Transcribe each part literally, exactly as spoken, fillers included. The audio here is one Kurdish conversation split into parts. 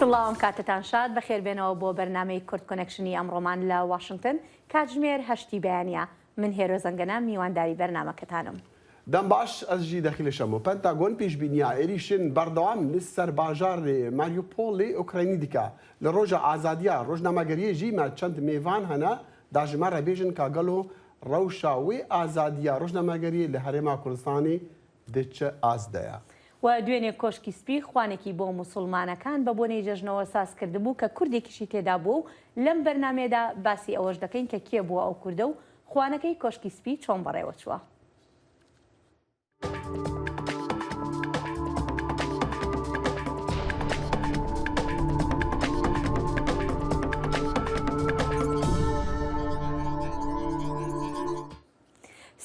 سڵاو، ئەم کاتتان شاد، بەخێر بێنەوە بۆ بەرنامەی کورد کۆنەکشنی ئەمڕۆمان لە واشنگتن. کاتژمێر هەشتی بەیانە. من هێرۆ زەنگەنە، میوانداری بەرنامەکەتانم. دەم باش. Ez jî Dexîlê Şemo. Pentagon pêşbîniya êrîşên berdewam li ser bajarê Mariupolê Ukraynî dike. Li Roja Azadiya rojnamegeriyê jî me çend mêvan hene, da ji me re bêjin ka gelo rewşa wê azadiya rojnamegeriyê li Herêma Kurdistanê di çi as de ye? و دوێنێ کۆشکی سپی خوانێکی بۆ موسڵمانەکان بە بۆنەی جەژنەوە ساز کردبوو کە کوردێکیشی تێدا بووە و لەم بەرنامەیەدا باسی ئەوەش دەکەین کە کێ بووە ئەو کوردە و خوانەکەی کۆشکی سپی چۆن بەڕێوە چووە.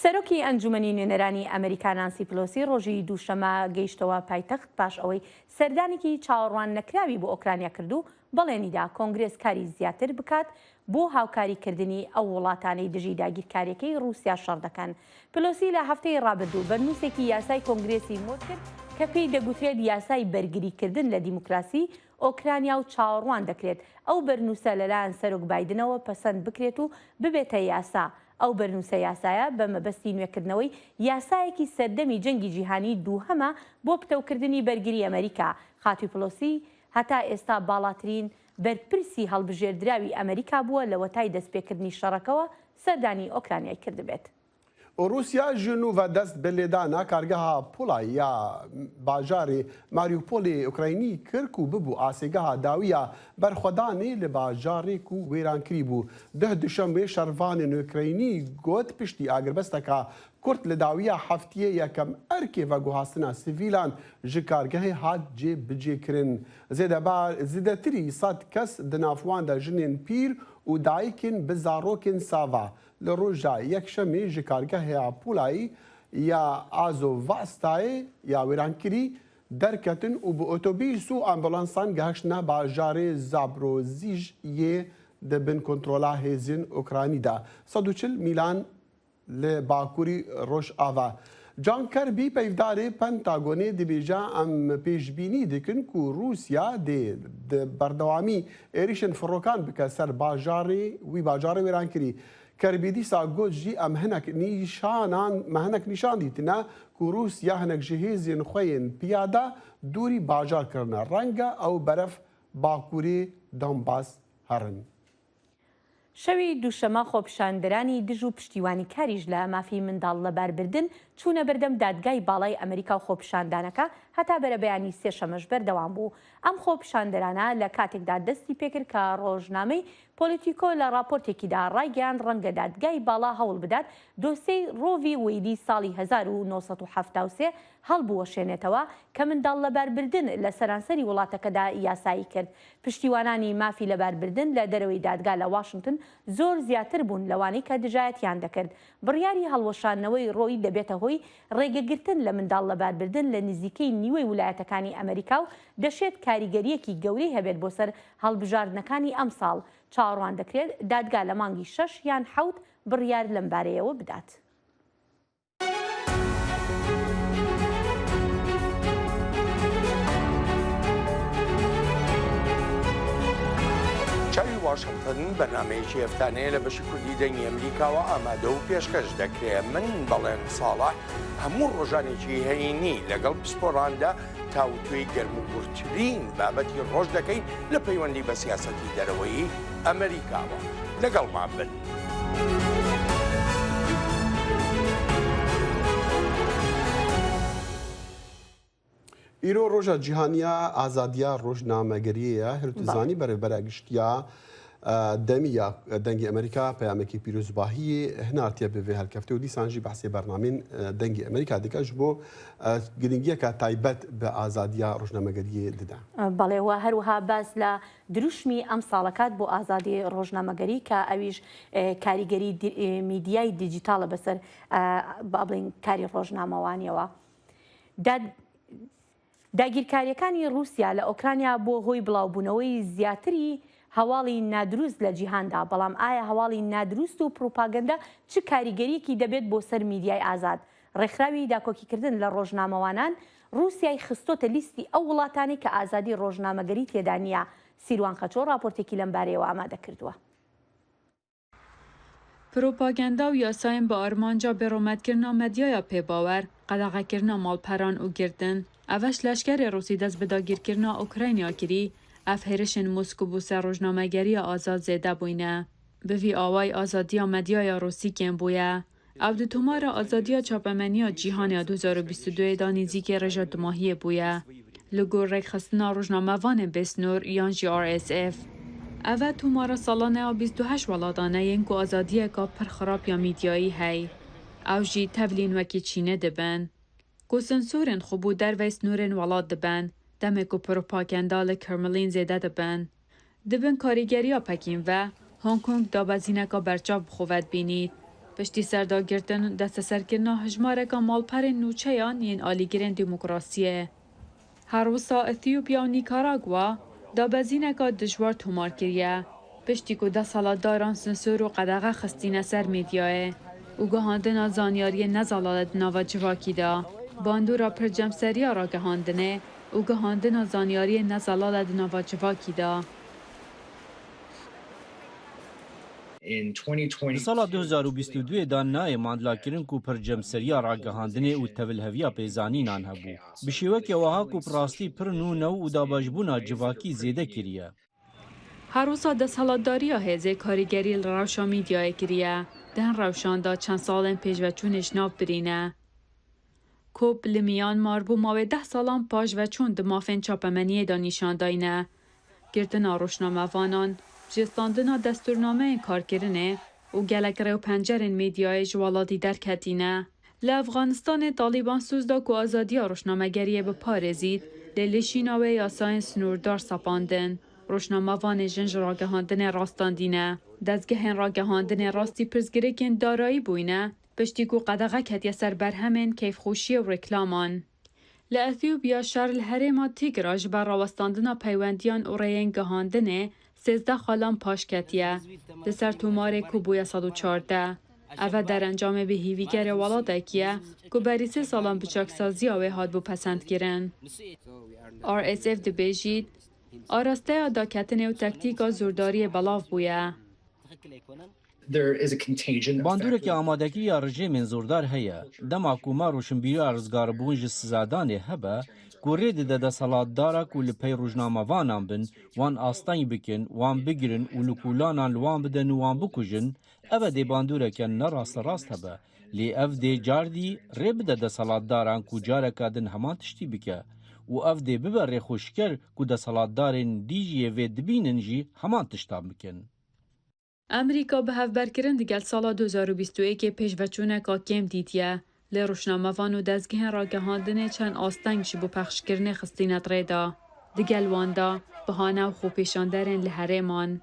سەرۆکی ئەنجومەنی نوێنەرانی ئەمریکا نانسی پلۆسی ڕۆژی دووشەمە گەیشتەوە پایتەخت پاش ئەوەی سەردانێکی چاوەڕوان نەکراوی بۆ ئۆکرانیا کرد و بەڵێنیدا کۆنگرێس کاری زیاتر بکات بۆ هاوکاریکردنی ئەو وڵاتانەی دژی داگیرکاریەکەی رووسیا شەڕ دەکەن. پلۆسی لە هەفتەی ڕابردوو بەرنووسێکی یاسای کۆنگرێسی مۆر کرد کە پێی دەگوترێت یاسای بەرگریکردن لە دیموکراسی ئۆکرانیا و چاوەڕوان دەکرێت ئەو بەرنووسە لەلایەن سەرۆک بایدنەوە پەسەند بکرێت و ببێتە یاسا. ئەو بەرنووسە یاسایە بە مەبەستی نوێکردنەوەی یاسایەکی سەردەمی جەنگی جیهانی دووهەمە بۆ پتەوکردنی بەرگری ئەمریکا. خاتوی پلۆسی هەتا ئێستا باڵاترین بەرپرسی هەڵبژێردراوی ئەمریکا بووە لە وەتای دەستپێکردنی شەڕەکەوە سەردانی ئۆکرانیای کردبێت. و رووسیا ji nû ve dest bi lêdana kargeha Pula ya bajarê Mariupolê Ukraynî kir ku bibû asêgeha dawiya berxwedanê li bajarê ku wêran kirî bû. Duh duşemê şervanên Ukraynî got piştî agirbesteka kurt li dawiya heftiyê yekem erkê veguhastina sivîlan ji kargehê hat cêbicêkirin. Zêdebar, zêdetirî sed kes di nav wan de jinên pîr û dayikên bi zarokên sava li roja yekşemê ji kargeha Pulayî ya Azovastayê ya wêrankirî derketin û bi otobîs û ambulansan gehiştine bajarê Zaporozhiyê di bin kontrola hêzên Ukraynî de. Sed û çil mîlan li bakurî Rojava. John Kirby, peyvdarê Pentagonê, dibêje, em pêşbînî dikin ku Rûsya dê di berdewamî êrîşên firokan bike ser bajarê wî, bajarê wêrankirî. Kirby dîsa got jî, em hinek nîşanan, me hinek nîşan dîtine ku Rûsya hinek ji hêzên xwe yên piyade dûrî bajar kirine. Renge ew beref bakurê Donbas herin. شەوی دووشەمە خۆپیشاندەرانی دژ و پشتیوانیکاریش لە مافی منداڵ لەباربردن چوونە بەردەم دادگای باڵای ئەمریکا و خۆپیشاندانەکە هەتا بەرەبەیانی سێشەمەش بەردەوام بوو. ئەم خۆپیشاندەرانە لە کاتێکدا دەستی پێکرد کە ڕۆژنامەی پۆلیتیکۆ لە راپۆرتێکیدا ڕایگەیاند ڕەنگە دادگای باڵا هەوڵ بدات دۆسیەی ڕۆ ڤی وەیدی ساڵی هەزار و نۆ سەد و حەفتا و سێ هەڵبوەشێنێتەوە کە منداڵ لەباربردن لە سەرانسەری وڵاتەکەدا یاسایی کرد. پشتیوانانی مافی لەباربردن لە دەرەوەی دادگا لە واشنگتن زۆر زیاتر بوون لەوانەی کە دژایەتیان دەکرد. بڕیاری هەڵوەشاندنەوەی ڕۆی دەبێتە هۆی ڕێگەگرتن لە منداڵ لەباربردن لە نزیکەی نیوەی ولایەتەکانی ئەمریکا و دەشێت کاریگەریەکی گەورەی هەبێت بۆ سەر هەڵبژاردنەکانی ئەم ساڵ. چاوەڕوان دەکرێت دادگا لە مانگی شەش یان حەوت بڕیار لەم بارەیەوە بدات. چاوی واشنگتن بەرنامەیەکی هەفتانەیە لە بەشی کوردی دەنگی ئەمریکاوە ئامادە و پێشکەش دەکرێت. من بەڵێن ساڵح هەموو ڕۆژانێکی هەینی لەگەڵ پسپۆراندا تاوتوێی گەرموگورترین بابەتی ڕۆژ دەکەین لە پەیوەندی بە سیاسەتی دەرەوەی ئەمریکاوە. لەگەڵمان بن. Îro roja cîhaniya azadiya rojnamegeriyê ye. Her tu zanî berevbera giştiya, e, demî ya Dengê Amerîka peyamekî pîrozbahiyê hinartiye bi vê helkeftê û dîsan jî behsê bernamên, e, Dengê Amerîka dike ji bo, e, girîngiyeke taybet bi azadiya rojnamegeriyê dide. بەڵێ، و هەروەها باس لە دروشمی ئەم ساڵەکات بۆ ئازادی ڕۆژنامەگەری کە ئەویش، ئێ، کاریگەری دی-، ئێ، میدیای دیجیتاڵە بەسەر، ئە، با بڵێن کاری ڕۆژنامەوانیەوە. داد-، داگیرکاریەکانی رووسیا لە ئۆکرانیا بۆ هۆی بڵاوبوونەوەی زیاتری هەواڵی نادروست لە جیهاندا، بەڵام ئایا هەواڵی نادروست و پروپاگەندە چ کاریگەریەکی دەبێت بۆ سەر میدیای ئازاد؟ ڕێکخراوی داکۆکیکردن لە ڕۆژنامەوانان رووسیای خستۆتە لیستی ئەو وڵاتانەی کە ئازادی ڕۆژنامەگەری تێدا نییە. سیروان خەچۆ ڕاپۆرتێکی لەم بارەیەوە ئامادە کردووە. Propaganda û yasayên bi armanca bêrometkirina medyaya pêbawer, qedexekirina malperan û girtin. Ev eş leşkerê Rûsî dest bi dagîrkirina Ukrayna kirî, ev hêrişên Moskû bo ser rojnamegeriya azad zêde bûyne. Bi vî awayî azadiya medyaya Rûsî kêm bûye. Ew di Tomara Azadiya Çapemeniya Cîhanê ya du hezar û bîst û duyê de nêzîkê rêja dumahiyê bûye. Li gor rêkxistina rojnamevanên bêsnor yan jî R S F. Ev e tomara salane ya bîst û heşt welatan e yên ku azadiyeka pir xirab ya mîdyayî hey. Ew jî tevlîn wekî Çînê dibin. Ku sensorên xwe bo dervey snorên welat dibin, demê ku propaganda li Kremlîn zêde dibin. Di bin karîgeriya Pekîn ve, Hong Kong dabezîneka berçav bi xwe ve dibînît. Piştî serdagirtin û desteserkirina hejmareka malperên nûçeyan yên alîgirên demokrasiyê. Her wisa Ethiopya û Nikaragwa dabezîneka dijwar tomar kiriye, piştî ku desthilatdaran sinsor û qedexe xistîne ser medyayê û gihandina zanyariyên nezelal e di nava civakî de. Bandora pir cemseriya ragihandinê û gihandina zanyariyên nezelal e di nava civakî de. In twenty twenty-two, Di sala du hezar û bîst û duyê de nayê mandlakirin ku pir cemseriya ragihandinê û tevilheviya pêzanînan hebû. Bi şêwekê wiha ku bi rastî pir nû new û dabajbûna civakî zêde kiriye. Her wisa desthilatdariya hêzê karîgerî li rewşa mîdyayê kiriye. Di hin rewşan de çend salên pêşveçûnê ji nav birîne. Kop li Myanmar bo mawê deh salan paşveçûn di mafên çapemeniyê de nîşan dayne. Girtina rojnamevanan, cihstandina destûrnameyên karkirinê û gelek rêwpencerên medyayê ji welatî derketîne. Li Efxanistanê Talîban soz da ku azadiya rojnamegeriyê biparêzît, lê li şîna wê yasayên sînordar sepandin. Rojnamevanê jin ji ragihandinê rastandîne. Dezgehên ragihandinê rastî pirsgirêkên darayî bûyne, piştî ku qedexe ketiye ser berhemên keyfxweşiyê û reklaman. Li Ethiopya şer li herêma Tigra ji ber rawestandina peywendiyan û rêyên gihandinê sêzdeh xalan paş ketiye. Li ser tomarê ku bûye sed û çardeh. Ev e derencamê bêhîvîgerê welatekî ye ku berî sê salan bi çaksaziya wê hatibû pesendkirin. R S F dibêjît, arasteya daketinê û tektîka zordariyê belav bûye. There is a contagion of Bandoreke amadekî ya rejêmên zordar heye. Dema ku me roşinbîriya rizgarbûn ji sizadanê hebe, ku rê dide desthilatdara ku li pey rojnamevanan bin, wan asteng bikin, wan bigirin û li kolanan li wan bidin û wan bikujin, ev e dê bandoreke ne rasterast hebe. Lê ev dê cardî rê bide desthilatdaran ku careke din heman tiştî bike û ev dê bibe rêxweşker ku desthilatdarên dî jî yê vê dibînin jî heman tiştan bikin. Amerîka bi hevberkirin digel sala du hezar û bîst û yekê pêşveçûneka kêm dîtiye, lê rojnamevan û dezgehên ragihandinê çend asteng ji bo pexşkirinê xistîne di rê de. Digel wan de, bihane û xwepêşanderên li herêman.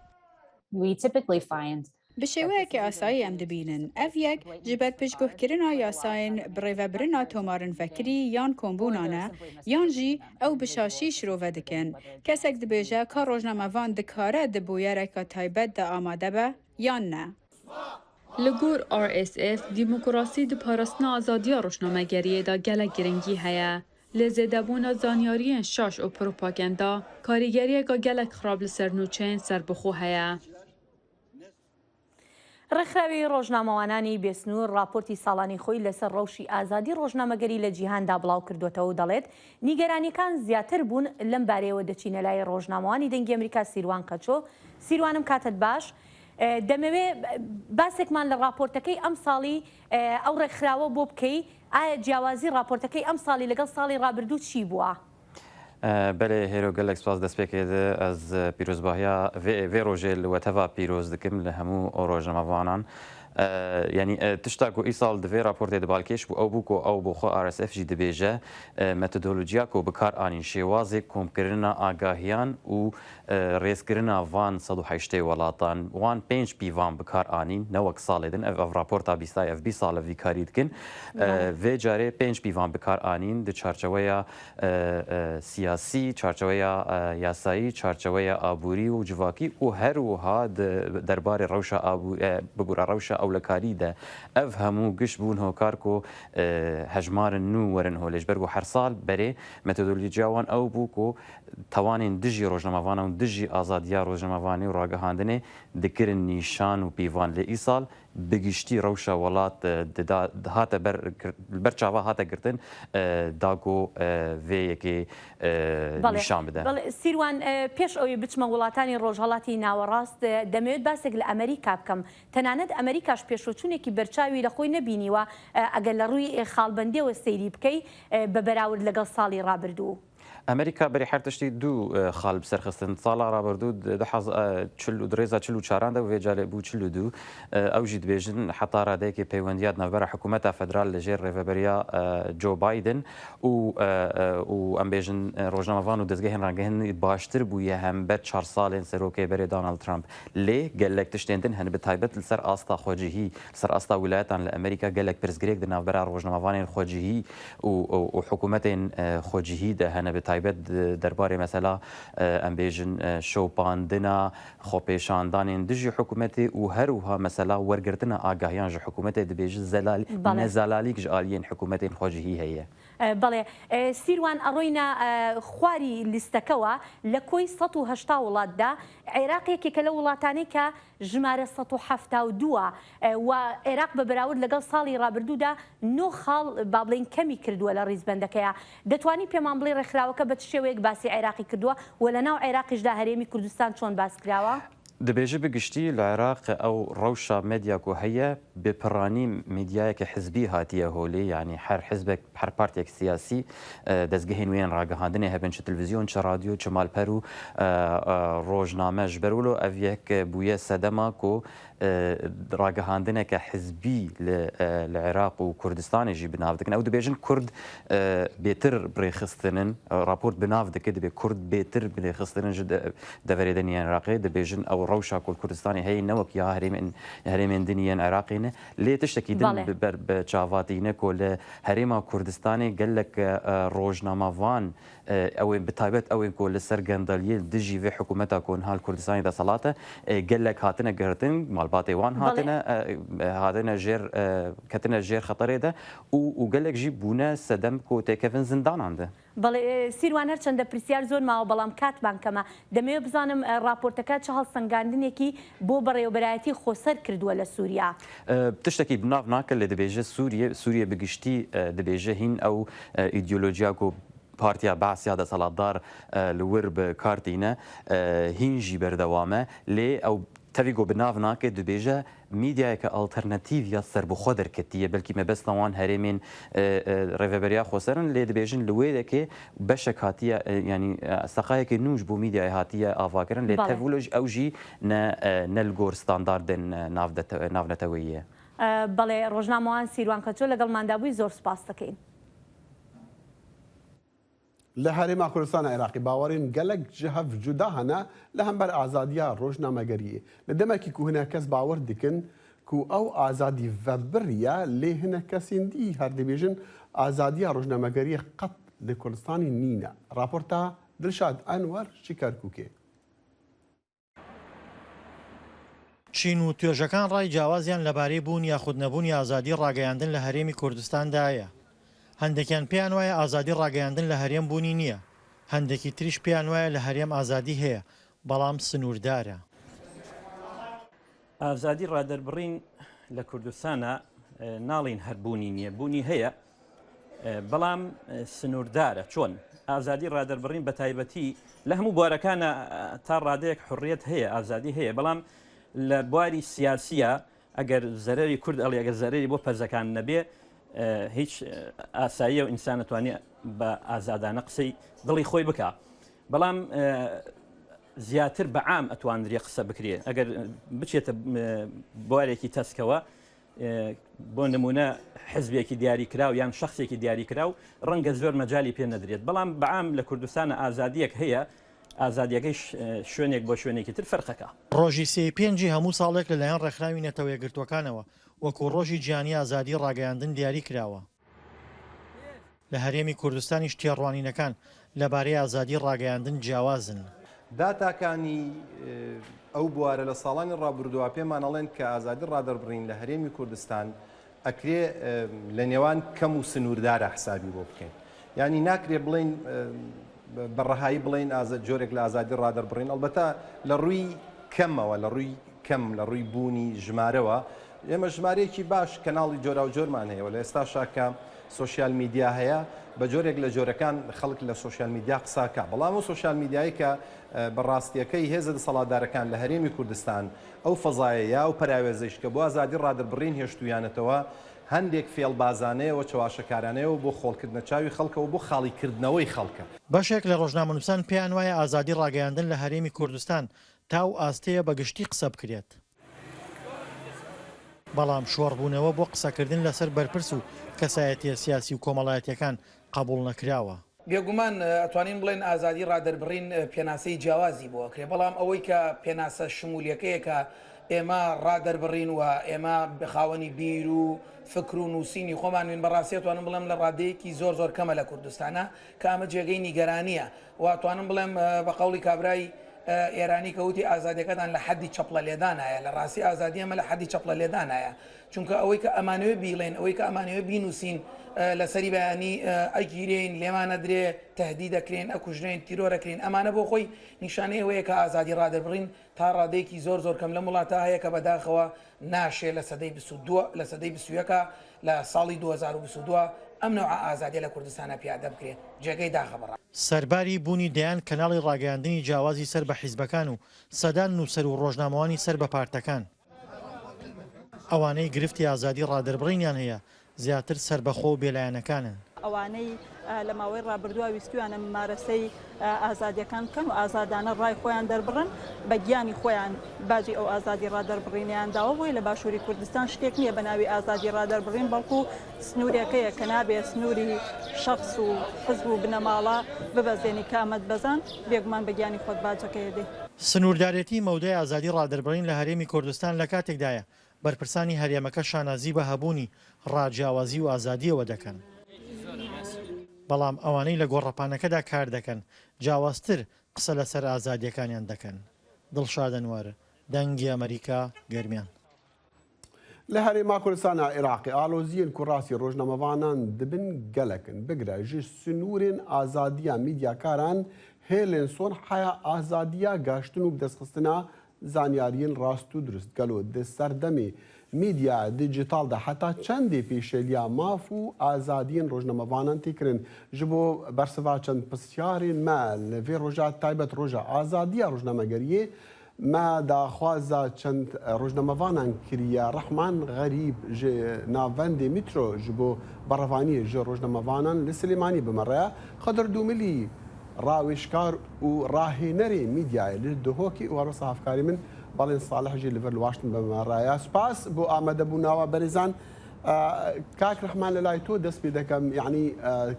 We typically find Bi şêweyeke asayî em dibînin. Ev yek ji ber piştguhkirina yasayên birêvebirina tomarin vekirî yan kombûnan e, yan jî ew bi şaşî şirove dikin. Kesek dibêje ka rojnamevan dikare di bûyereke taybet de amade be yan ne. Li gor R S F, demokrasî di parastina azadiya rojnamegeriyê de gelek giringî heye. Lê zêdebûna zanyariyên şaş û propaganda karîgeriyeke gelek xirab li ser nûçeyên serbixwe heye. ڕێکخراوی ڕۆژنامەوانانی بێسنوور ڕاپۆرتی ساڵانی خۆی لەسەر ڕەوشی ئازادی ڕۆژنامەگەری لە جیهاندا بڵاو کردوتەوە و دەڵێت نیگەرانیەکان زیاتر بوون. لەم بارەیەوە دەچینە لای ڕۆژنامەوانی دەنگی ئەمریکا سیروان قەچۆ. سیروانم کاتت باش. ئێ، دەمەوێ باسێکمان لە ڕاپۆرتەکەی ئەم ساڵی، ئێ، ئەو ڕێکخراوە بۆ بکەی. ئایا جیاوازی ڕاپۆرتەکەی ئەم ساڵی لەگەڵ ساڵی ڕابردوو چی بووە؟ ئە، بەلێ، هێرۆ، گەلێک سپاس. دەستپێکێ دە، ئەز پیرۆزباهیا vê, vê rojê li we teva pîroz dikim li hemû ڕۆژنامەوانان. ئە، یعنی، ئە، تشتا کو ئیساڵ divê raportê di balkêş bû, ew bû ku ew bo xwe R S F jî dibêje, ئە، metodolojiya ku bi kar anîn, şêwazê komkirina agahiyan û, ئە، rêzkirina van sed û heştê welatan, wan pênc pîvan bi kar anîn, ne wek salê din. Ev, ev raporta bîstayê, ev bîst sal e vî karî dikin. ئە، vê carê pênc pîvan bi kar anîn di çarçeweya e, e, siyasî, çarçeweya, e, yasayî, çarçeweya aborî û civakî û her wiha di derbarê rewşa abû-, e, bibûra rewşa Ewlekarî de ev hemû giş bûn hokar ku, e, hejmarên nû werin holê. Ji ber ku her sal berê metodolojiya wan ew bû ku tawanên dijî rojnamevan û dijî azadiya rojnamevanê û ragihandinê dikirin nîşan û pîvan. Lê îsal bi giştî rewşa welat, e, dida-, hate ber, li ber çava hate girtin, e, da ku, e, vê yekê, e, Belê. nîşan bide. Belê، سیروان، ئە، پێش ئەوەی بچمە وڵاتانی ڕۆژهەڵاتی ناوەڕاست، ئە، دەمەوێت باسێک لە ئەمریکا بکەم. تەنانەت ئەمریکاش پێشوچوونێکی بەرچاوی لە خۆی نەبینیوە، ئە، ئەگەر لە ڕووی، ئە، خاڵبەندیەوە سەیری بکەی، ئە، بە بەراورد لەگەڵ ساڵی ڕابردوو. ئەمریکا بەری هەر تشتی دوو، ئە، خاڵ بسەر خستن. ساڵا ڕابردوو د-، دو حەز-، ئە، چل و، درێزا چل و چاران دە و vê calê bû çil û du. ئە، ئەو jî dibêjin heta radeyekê peywendiya di navbera hikûmeta federal li jêr rêveberiya، ئە، Joe Biden û، ئە، ئە، û em bêjin، ئە، rojnamevan û dezgehên ragihînî baştir bûye hember çar salên serokê berê Donald Trump. Lê gelek tiştên din hene, bi taybet li ser asta xwecihî, li ser asta wîlayetan li Amerîka gelek pirsgirêk di navbera rojnamevanên xwecihî û, û, û hikûmetên, e, xwecihî de hene, bi taybet di derbarê mesela, e, em bêjin, e, şopandina, xwepêşandanên dijî hikûmetê û her wiha mesela wergirtina agahiyan ji hikûmetê dibêjin zelal-, Belê. nezelalîk ji aliyên hikûmetên xwecihî heye. ئە، بەڵێ. ئە، سیروان، ئەڕۆینە، ئە، خواری لیستەکەوە. لە کۆی سەد و هەشتا وڵاتدا، عێراق یەکێکە لە وڵاتانەی کە ژمارە سەد و حەفتا و دووە، ئە، و عێراق بە بەراورد لەگەڵ ساڵی ڕابردوودا نۆ خاڵ، با بڵێن، کەمی کردووە لە ڕیزبەندەکەیە. دەتوانی پێمان بڵێ ڕێکخراوەکە بە چ شێوەیەک باسی عێراقی کردووە و لە ناو عێراقیشدا هەرێمی کوردستان چۆن باس کراوە؟ Dibêje bi giştî li Iraq ew rewşa medya ku heye, bi piranî medyayeke hizbî hatiye holê, yanî her hizbek, her partiyek siyasî, e, dezgehên wê yên ragihandinê hebin, çi televîzyon, çi radyo, çi malper û, e, e, rojname. Ji ber wilo ev yek bûye sedema ku, e, ragihandineke hizbî li, e, li Iraq û Kurdistanê jî bi nav dikin. Ew dibêjin Kurd, e, bêtir bi rê xistinin, e, raport bi nav dike, dibê Kurd bêtir bi rê xistinin ji de-, deverê din yên Iraqê. Dibêjin ew rewşa ku li Kurdistanê heye ne wek ya herêmên, herêmên din yên Iraqê ne. Lê tiştekî din Belê. bi ber, bi çavatî ne ku li Herêma Kurdistanê gelek, e, rojnamevan, e, ew ê bi taybet ew ên ku li ser gendeliyê dijî vê hikûmeta ku niha li Kurdistanê desthilat e, e, gelek hatine girtin, malbatê wan Belê. hatine, e, e, hatine jêr, e, ketine jêr xeterê de û, û gelek jî bûne sedem ku têkevin zindanan de. بەڵێ، ئێ، سیروان، هەرچەندە پرسیار زۆر ماوە، بەڵام کاتمان کەمە. دەمەوێت بزانم، ئە، ڕاپۆرتەکە چه هەڵسەنگاندنێکی بۆ بەڕێوەبەرایەتی خۆسەر کردووە لە سووریا؟ E, tiştekî bi nav nake, lê dibêje Sûriye, Sûriye bi giştî, e, dibêje hîn ew, e, îdeolojiya ku Partiya Baas ya desthilatdar, e, li wir bi kar tîne, e, hîn jî berdewam e. Lê ew tevî ku bi nav nake, dibêje medyayeke alternatîf ya serbixwe derketiye. Belkî mebesta wan herêmên, e, e, rêveberiya xweser in, lê dibêjin li wê yekê beşek hatiye, e, yanî, e, seqayeke nû ji bo medyayê hatiye avakirin, lê Belê. tevî wilo jî ew jî ne, e, ne li gor standardên, e, navdete-, navneteweyî ye. ئە، بەڵێ، ڕۆژنامەوان سیروان کەچۆ لەگەڵماندا بووی، زۆر سپاس دەکەین. Li Herêma Kurdistana Iraqê bawerên gelek ji hev cuda hene li hember azadiya rojnamegeriyê. Li demekî ku hinek kes bawer dikin ku ew azadî vebiriye, lê hinek kesên dî her dibêjin azadiya rojnamegeriyê qet li Kurdistanê nîne. Raporta Dilşad Enwer ji Kerkûkê. چین و توێژەکان ڕای جیاوازیان لەبارەی بوون یاخود نەبوونی ئازادی ڕاگەیاندن لە هەرێمی کوردستاندا هەیە. هەندێکیان پێیان وایە ئازادی ڕاگەیاندن لە هەرێم بوونی نییە، هەندێکی تریش پێیان وایە لە هەرێم ئازادی هەیە، بەڵام سنووردارە. ئازادی ڕادەربڕین لە کوردستانە، ئە، ناڵین هەر بوونی نییە، بوونی هەیە، ئە، بەڵام، ئە، سنووردارە. چۆن؟ ئازادی ڕادەربڕین بە تایبەتی لە هەموو بوارەکانە، ئە، تا ڕادەیەک حڕیەت هەیە، ئازادی هەیە، بەڵام لە بواری سیاسیە، ئەگەر زەرەری کورد ئەڵێ، ئەگەر زەرەری بۆ پەرزەکان نەبێ، ئە، هیچ، ئە، ئاساییە و ئینسان ئەتوانێ بە ئازادانە قسەی دڵی خۆی بکا. بەڵام، ئە، زیاتر بە عام ئەتواندرێ قسە بکرێ. ئەگەر بچێتە، ئە، بوارێکی تەسکەوە، ئە، بۆ نمونە حزبێکی دیاری کراو یان شخصێکی دیاری کراو، ڕەنگە زۆر مەجالی پێ نەدرێت. بەڵام بە عام لە کوردستانە ئازادیەک هەیە، ئازادیەکەیش، ئە، شوێنێک بۆ شوێنێکی تر فەرقەکە. ڕۆژی سێ پێنجی هەموو ساڵێک لەلایەن ڕێکخراوی نەتەوە یەکگرتووەکانەوە وەکو ڕۆژی جیهانی ئازادی ڕاگەیاندن دیاری کراوە. لە هەرێمی کوردستانیش تێڕوانینەکان لەبارەی ئازادی ڕاگەیاندن جیاوازن. داتاکانی، ئە، ئەو بوارە لە ساڵانی ڕابردووە پێمان ئەڵێن کە ئازادی ڕادەربڕین لە هەرێمی کوردستان ئەکرێ، ئە، لە نێوان کەم و سنووردارە حسابی بۆ بکەین. یعنی ناکرێ بڵێن، ئە، بە، بە ڕەهایی بڵێن ئازاد، جۆرێک لە ئازادی ڕادەربڕین. ئەلبەتە لە ڕووی کەمەوە، لە ڕووی کەم، لە ڕووی بوونی ژمارەوە، ئێمە ژمارەیەکی باش کەناڵی جۆرا و جۆرمان هەیە و لە ئێستاشا کە سوشیال میدیا هەیە، بە جۆرێک لە جۆرەکان خەڵک لە سوشیال میدیا قساکە. بەڵام ئەو سوشیال میدیایی کە، ئە، بە ڕاستیەکەی هێزە دەسەڵاتدارەکان لە هەرێمی کوردستان ئەو فەزایە یا ئەو پەراوێزەیش کە بۆ ئازادی ڕادەربڕین هێشتویانەتەوە، هەندێک فێڵبازانەیە و چەواشەکارانەیە و بۆ خۆڵکردنە چاوی خەڵکە و بۆ خاڵیکردنەوەی خەڵکە. بەشێک لە ڕۆژنامەنووسان پێیان وایە ئازادی ڕاگەیاندن لە هەرێمی کوردستان تا ئەو ئاستەیە بە گشتی قسە بکرێت. بەڵام شۆڕبوونەوە بۆ قسەکردن لەسەر بەرپرس و کەسایەتیە سیاسی و کۆمەڵایەتیەکان قبوڵ نەکراوە. بێگومان، ئە، ئەتوانین بڵێن ئازادی ڕادەربڕین، ئە، پێناسەی جیاوازی بۆ ئەکرێ، بەڵام ئەوەی کە پێناسە شمولیەکەیە کە ئێمە ڕادەربڕین و ئێمە خاوەنی بیر و فکر و نووسینی خۆمان وین، بەڕاستی ئەتوانم بڵێم لە ڕادەیەکی زۆر زۆر کەمە لە کوردستانە کە ئەمە جێگەی نیگەرانیە. و ئەتوانم بڵێم، ئە، بە قەوڵی کابرای، ئە، ئێرانی کە وتی ئازادیەکەتان لە حەدی چەپڵە لێدانایە، لە ڕاستی ئازادی ئەمە لە حەدی چەپڵە لێدانایە. چونکە ئەوەی کە ئەمانەوێ بیڵێن، ئەوەی کە ئەمانەوێ بینووسین، ئە، لەسەری بەیانی، ئە، ئەگیرێین، لێمان ئەدرێ، تەهدید دەکرێن، ئەکوژرێن، تیرۆر ئەکرێن، ئەمانە بۆ خۆی نیشانەی ئەوەیە کە ئازادی ڕادەربڕین تا ڕادەیەکی زۆر زۆر کەم لەم وڵاتە هەیە کە بەداخەوە ناشێ لە سەدەی بیست و دوو، لە سەدەی بیست و یەکا، لە ساڵی دوو هەزار و بیست و دوو ئەم نەوعە ئازادیە لە کوردستانە پیادە بکرێ. جێگەی داخە بەڕاستی. سەرباری بوونی دەیان کەناڵی ڕاگەیاندنی جیاوازی سەر بە حیزبەکان و سەدان نووسەر و ڕۆژنامەوانی سەر بە پارتەکان، ئەوانەی گرفتی ئازادی ڕادەربڕینیان هەیە زیاتر سەربەخۆ و بێلایەنەکانن. ئەوانەی، ئە، لە ماوەی ڕابردووە ویستویانە ممارەسەی، ئە، ئازادیەکان بکەن و ئازادانە ڕای خۆیان دەربڕن، بە گیانی خۆیان باجی ئەو ئازادی ڕادەربڕینیان داوە. بۆیە لە باشووری کوردستان شتێک نییە بە ناوی ئازادی ڕادەربڕین، بەڵکو سنوورێکەیە کە نابێ سنووری شەخص و حزب و بنەماڵە ببەزێنی کە ئەمەت بەزان بێگومان بە گیانی خۆت باجەکەی دێ. سنووردارێتی مەودای ئازادی ڕادەربڕین لە هەرێمی کوردستان لە کاتێکدایە بەرپرسانی هەرێمەکە شانازی بە هەبوونی ڕاجیاوازی و ئازادیەوە دەکەن. بەڵام ئەوانەی لە گۆڕەپانەکەدا کار دەکەن جیاوازتر قسە لەسەر ئازادیەکانیان دەکەن. دڵشاد ئەنوەر، دەنگی ئەمریکا، گەرمیان. لە هەرێما کوردستانا عێراقی ئالۆزیین کوراسیە ڕۆژنامەڤانان دبن گەلەکن، بگرە ژ سنوورێن ئازادیە میدیاکاران هێلێن سۆن حیا ئازادیە گاشتن و بدەستخستنا زانیاریین ڕاست و دروست. گەلۆ د سەردەمێ میدیا دیجیتاڵدا حتا چەندێ پێشێلیا ماف و ئازادیین ڕۆژنامەڤانان تێکرن؟ Ji bo bersiva çend pirsyarên me li vê roja taybet, roja azadiya rojnamegeriyê, me daxwaza çend rojnamevanan kiriye. Rehman Xerîb ji navendê Mîtro ji bo berevaniyê ji rojnamevanan li Silêmaniyê bi me re ye. Xedir Dûmilî, rawêjkar û rahênerê mîdyayê li Duhokê û herwesa hevkarê min Balên Salih jî li vir li Washington bi me re ye. Spas bo amadebûna we berêzan. Kak Rehman, li lay to dest pê dekem, yanî,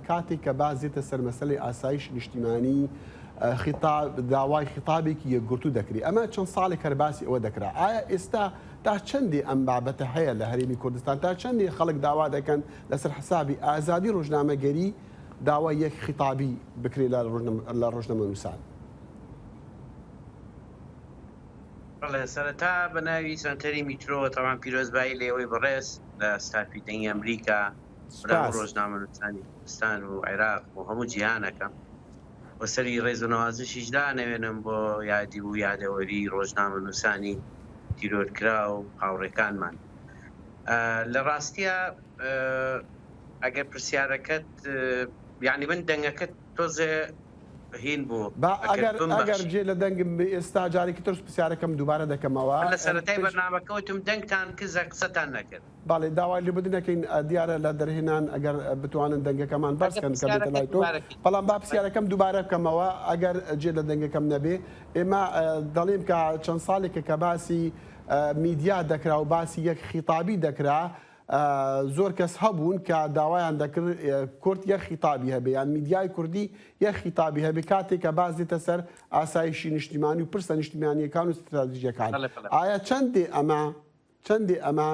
katê ke behs dête ser meselê asayîş niştîmanî, xîtab, daway xîtabekî yekgirtû dekirî. Eme çend salek her basî ewe dekira. Aya êsta ta çendê em babete heye li Herêmî Kurdistan? Ta çendê xelk dawa dekin li ser hesabî azadî rojnamegerî dawa yek xîtabî bikirê li rojnam-, li rojnamenûsan? بەڵێ، سەرەتا بە ناوی سەنتەری میترۆ، تەبعەن پیرۆزبایی لە ئێوەی بەڕێز لە ستافی دەنگی ئەمریکا، برا و ڕۆژنامەنووسانی کوردستان و عێراق و هەموو جیهان ئەکەم. و سەری ڕێز و نەوازشیش دانەوێنم بۆ یادی و یادەوەری ڕۆژنامەنووسانی تیرۆرکراو و هاوڕێکانمان. ئە، لە ڕاستیە، ئە، ئەگەر پرسیارەکەت، ئە، یعنی من دەنگەکەت تۆزێ هین بوو. با ئەگەر ئەگەر ئەگەر جێ لە دەنگم بێ ئێستا جارێکی تر پرسیارەکەم دووبارە دەکەمەوە. لە سەرەتای بەرنامەکە وتم دەنگتان کزە قسەتان نەکرد. باڵێ داوای لێبوردن ئەکەین، ئە، دیارە لە دەرهێنان ئەگەر بتوانن دەنگەکەمان بەرز کەن کە بێتە لای تۆ. بەڵام با پرسیارەکەم دووبارە بکەمەوە ئەگەر جێ لە دەنگەکەم نەبێ. ئێمە، ئە، دەڵێم کە چەند ساڵێکە کە باسی، ئە، میدیا دەکرا و باسی یەک خیتابی دەکرا. ئە، زۆر کەس هەبوون کە داوایان دەکرد، ئە، کورد یەک خیتابی هەبێ یان میدیای کوردی یەک خیتابی هەبێ کاتێک کە باس دێتە سەر ئاسایشی نیشتیمانی و پرسە نیشتیمانیەکان و استراتیژیەکان. ئایا چەندێ ئەمە، چەندێ ئەمە،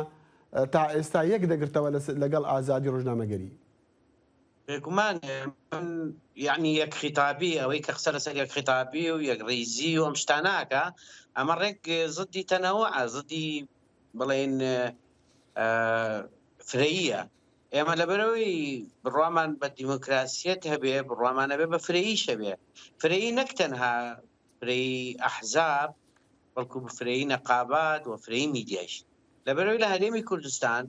ئە، تا ئێستا یەک دەگرتەوە لەس-، لەگەڵ ئازادی ڕۆژنامەگەری؟ بێگومان، من، یعنی، یەک خیتابی، ئەوەی کە قسە لەسەر یەک خیتابی و یەک ڕیزی و ئەم شتاناکە، ئەمە ڕێک زدی تەنەوە، زدی، بڵێن، ئە، فرەییە. ئێمە لەبەرەوەی بڕوامان بە دیموکراسیەت هەبێ، بڕوامان هەبێ بە فرەییش هەبێ. فرەیی نەک تەنها فرەیی ئەحزاب، بەڵکو بە فرەیی نەقابات و فرەیی میدیایش. لەبەرەوەی لە هەرێمی کوردستان،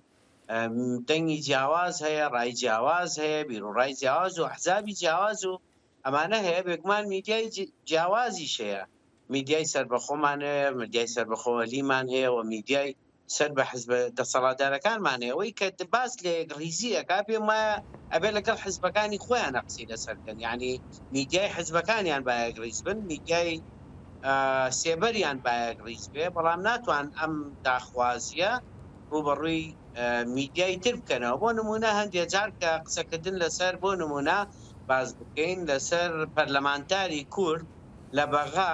ئەم، دەنگی جیاواز هەیە، ڕای جیاواز هەیە، بیرو ڕای جیاواز و ئەحزابی جیاواز و ئەمانە هەیە. بێگومان میدیای جی-، جیاوازیش هەیە. میدیای سەربەخۆمان هەیە، میدیای سەربەخۆوەلیمان هەیە و میدیای سەر بە حزبە دەسەڵاتدارەکانمان هەیە. ئەوەی کە باس لە یەکڕیزی ئەکا، پێم وایە ئەبێ لەگەڵ حزبەکانی خۆیان قسەی لەسەر بکەن. یعنی، میدیای حزبەکانیان با یەکڕیز بن، میدیای، ئە، سێبەریان با یەکڕیز بێ، بەڵام ناتوان ئەم داخوازیە ڕوبەڕووی، ئە، میدیای تر بکەنەوە. بۆ نمونە، هەندێک جار کە قسەکردن لەسەر، بۆ نمونە، باز بکەین لەسەر پەرلەمانتاری کورد لە بەغا،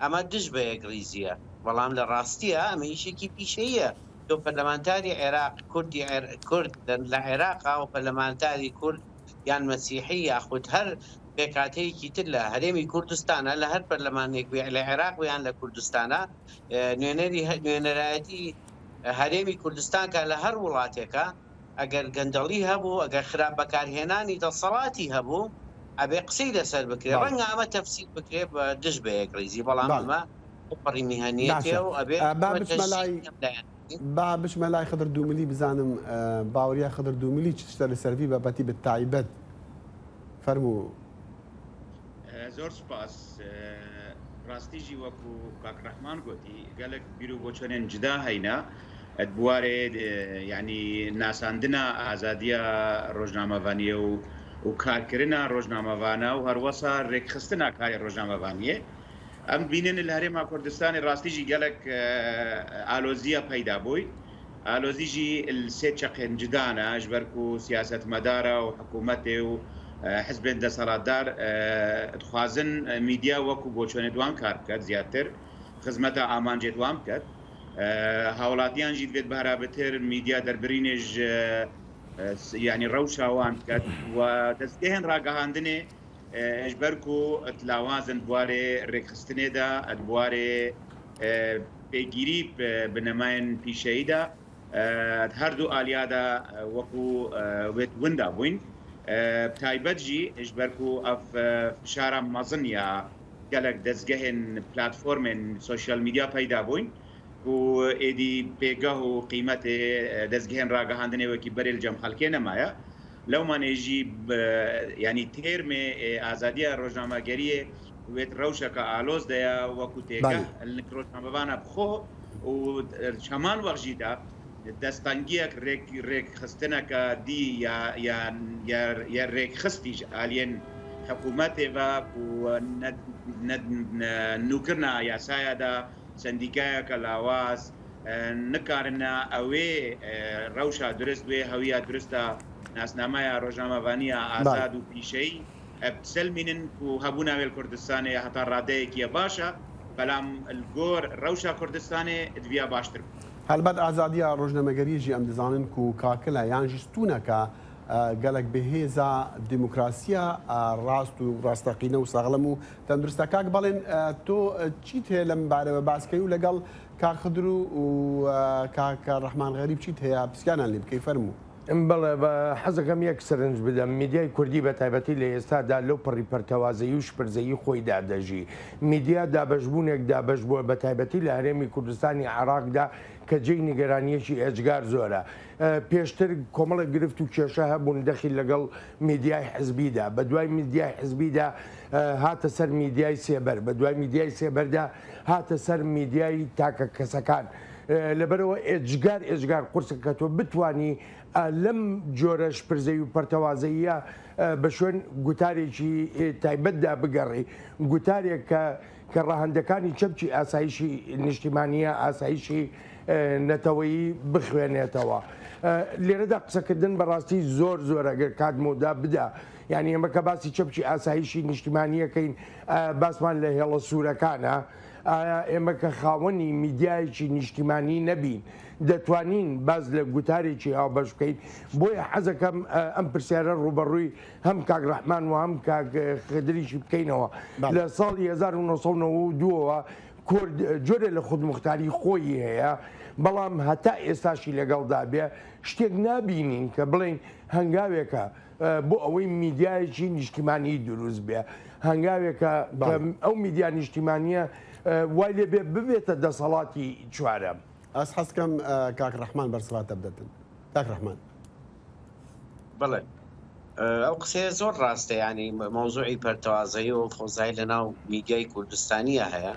ئەمە دژ بە یەکڕیزیە. بەڵام لە ڕاستیە ئەمە ئیشێکی پیشەییە. تۆ پەرلەمانتاری عێراق، کوردی عێر-، کورد لە، لە عێراقا و پەرلەمانتاری کورد یان مەسیحی یاخود هەر پێکاتەیەکی تر لە هەرێمی کوردستانە، لە هەر پەرلەمانێک بێ، لە عێراق بێ یان لە کوردستانە، ئە، نوێنەری هە-، نوێنەرایەتی هەرێمی کوردستان کە لە هەر وڵاتێکە، ئەگەر گەندەڵی هەبوو، ئەگەر خراپ بەکارهێنانی دەسەڵاتی هەبوو، ئەبێ قسەی لەسەر بکرێ. بەڵێ. ڕەنگە ئەمە تەفسیر بکرێ بە دژ بە یەکڕیزی، بەڵام بەڵێ. ئەمە بەپەڕی میهنیەتێ باشە. و ئەبێ ئە، با ئەمە بچمە لای، تەجزیە لایەن. با بچمە لای خدر دووملی بزانم، ئە، باوەڕیە خدر دووملی چ شتە لەسەر وی بابەتی بە تایبەت. فەرموو. ئە، زۆر سوپاس. ئە، ڕاستی ژی وەکو کاک ڕەحمان گوتی، گەلک بیر و بۆچۆنێن جدا هەینە، ئەت بوارێ، ئە، یعنی ناساندنە ئازادیە ڕۆژنامەڤانیە و، و کارکردنە ڕۆژنامەڤانە و هەروەسا ڕێکخستنە کاری ڕۆژنامەڤانیە. ئەم بینن لە هەرێما کوردستانی ڕاستی ژی گەلک، ئە، ئالۆزیە پەیدا بووی. ئالۆزی ژی ال سێ چەقێن جدانە، ژبەر کو سیاسەتمەدارە و حکوومەتێ و، ئە، حزبێن دەسەڵاتدار، ئە، دخوازن میدیا وەکو بۆچۆنێت وان کار بکات زیاتر، خزمەتە ئامانجێت وان بکات. ئە، هاوڵاتیان ژی دبێت بەهرابتر میدیا دەربرینێ ژ، ئە، س-، یعنی ڕەوشا وان بکات و دەستگەهێن ڕاگەهاندنێ، ئە، ژبەر کو ات لاوازن بوارێ ڕێکخستنێدا، ئەت بوارێ، ئە، پێگیری ب-، بنەمایەن پیشەییدا، ئە، هەردوو ئالیادا، ئە، وەکو، ئە، وێت وندا بووین. ئە، تایبەت ژی ژبەر کو ئەف، ئە، فشارە مەزن یا گەلک دەستگەهێن پلاتفۆرمێن سۆشیال میدیا پەیدا بووین. و ئێدی پێگەه و قیمەتێ، ئە، دەستگەهێن ڕاگەهاندنێ وەکی بەرێل جەم خەلکێ نەمایە. لەومانێ ژی ب-، یعنی تێرمێ، ئێ، ئازادیە ڕۆژنامەگەریە وێت ڕەوشەکە ئالۆز دەیە وەکو تێگە بەڵێ. لنک ڕۆژنامەڤانە بخۆ و چەمان وەخت ژیدا دەستەنگیەک ڕێک-، ڕێکخستنەکە دی یا، یا، یا، یا ڕێکخستیش ئالیەن حکوومەتێ و، و نە-، نە-، نە-، نوکردنا یاسایەدا سندیکایەکە لاواز، ئە، نکارنە ئەوێ، ئە، ڕەوشە درست وێ، هەویە درستە، ناسنامەیە ڕۆژنامەڤانیە بەڵێ. ئازاد و پیشەیی، ئە، بسەلمینن و هەبوونا وێل کوردستانێ هەتا ڕادەیەکیە باشە، بەڵام گۆر ڕەوشە کوردستانێ دبیا باشتر بوو. هەلبەت ئازادیە ڕۆژنامەگەری ژی ئەم دزانن کو کاکلە یان ژی ستونەکە، ئە، گەلک بەهێزە دیموکراسیە، ئە، ڕاست و ڕاستەقینە و ساغلەم و تەندروستە. کاک بەڵێن، ئە، تۆ، ئە، چیت هەیە لەم بارەوە باسکەی و لەگەڵ کاک خدر و، و، ئە، کاک ڕەحمان غەریب چیت هەیە پسیانان لێ بکەی؟ فەرموو. بەڵێ، بە حەزەکەم یەک سەرنج بدەم. میدیای کوردی بە تایبەتی لە ئێستادا لەو پەڕی پەرتەوازەیی و شپرزەیی خۆیدا دەژی. میدیا دابەشبوونێک دابەش بووە، بە تایبەتی لە هەرێمی کوردستانی عێراقدا کە جێی نیگەرانیەکی ئێجگار زۆرە. ئە، پێشتر کۆمەڵێک گرفت و کێشە هەبوون دەخی لەگەڵ میدیای حزبیدا. بە دوای میدیای حزبیدا، ئە، هاتە سەر میدیای سێبەر. بە دوای میدیای سێبەردا هاتە سەر میدیای تاکە کەسەکان. ئە، لەبەرەوە ئێجگار، ئێجگار قورسە کە تۆ بتوانی، ئە، لەم جۆرە شپرزەی و پەرتەوازەییە، ئە، بە شوێن گوتارێکی، ئێ، تایبەتدا بگەڕی. گوتارێک کە، کە ڕەهەندەکانی چەمکی ئاسایشی نیشتیمانیە، ئاسایشی، ئە، نەتەوەیی بخوێنێتەوە. ئە، لێرەدا قسەکردن بەڕاستی زۆر زۆرە، گەر کات مۆدا بدا. یعنی ئێمە کە باسی چەمکی ئاسایشی نیشتیمانیەکەین، ئە، باسمان لە هێڵە سوورەکانە. ئایا ئێمە کە خاوەنی میدیایەکی نیشتیمانی نەبین، دەتوانین باز لە گوتارێکی هاوبەش بکەین. بۆیە حەزەکەم ئەم پرسیارە ڕوبەڕووی هەم کاک ڕەحمان و هەم کاک خدریشی بکەینەوە. لە ساڵی هەزار و نۆ سەد و نەوەد و دووەوە کورد جۆرە لە خودمختاری خۆی هەیە، بەڵام هەتا ئێستاشی لەگەڵدا بێ شتێک نابینین کە بڵێن هەنگاوێکە بۆ ئەوەی میدیایەکی نیشتیمانی دروست بێ، هەنگاوێکە کە ئەو میدیا نیشتیمانیە وای لێ بێ ببێتە دەسەڵاتی چوارەم. Ez hez dikim, e, kak Rehman bersiva te bidetin. Kak Rehman. بەڵێ. ئەو قسەیە زۆر ڕاستە، یعنی مەوزوعی پەرتەوازەیی و خۆزای لە ناو میدیای کوردستانیە هەیە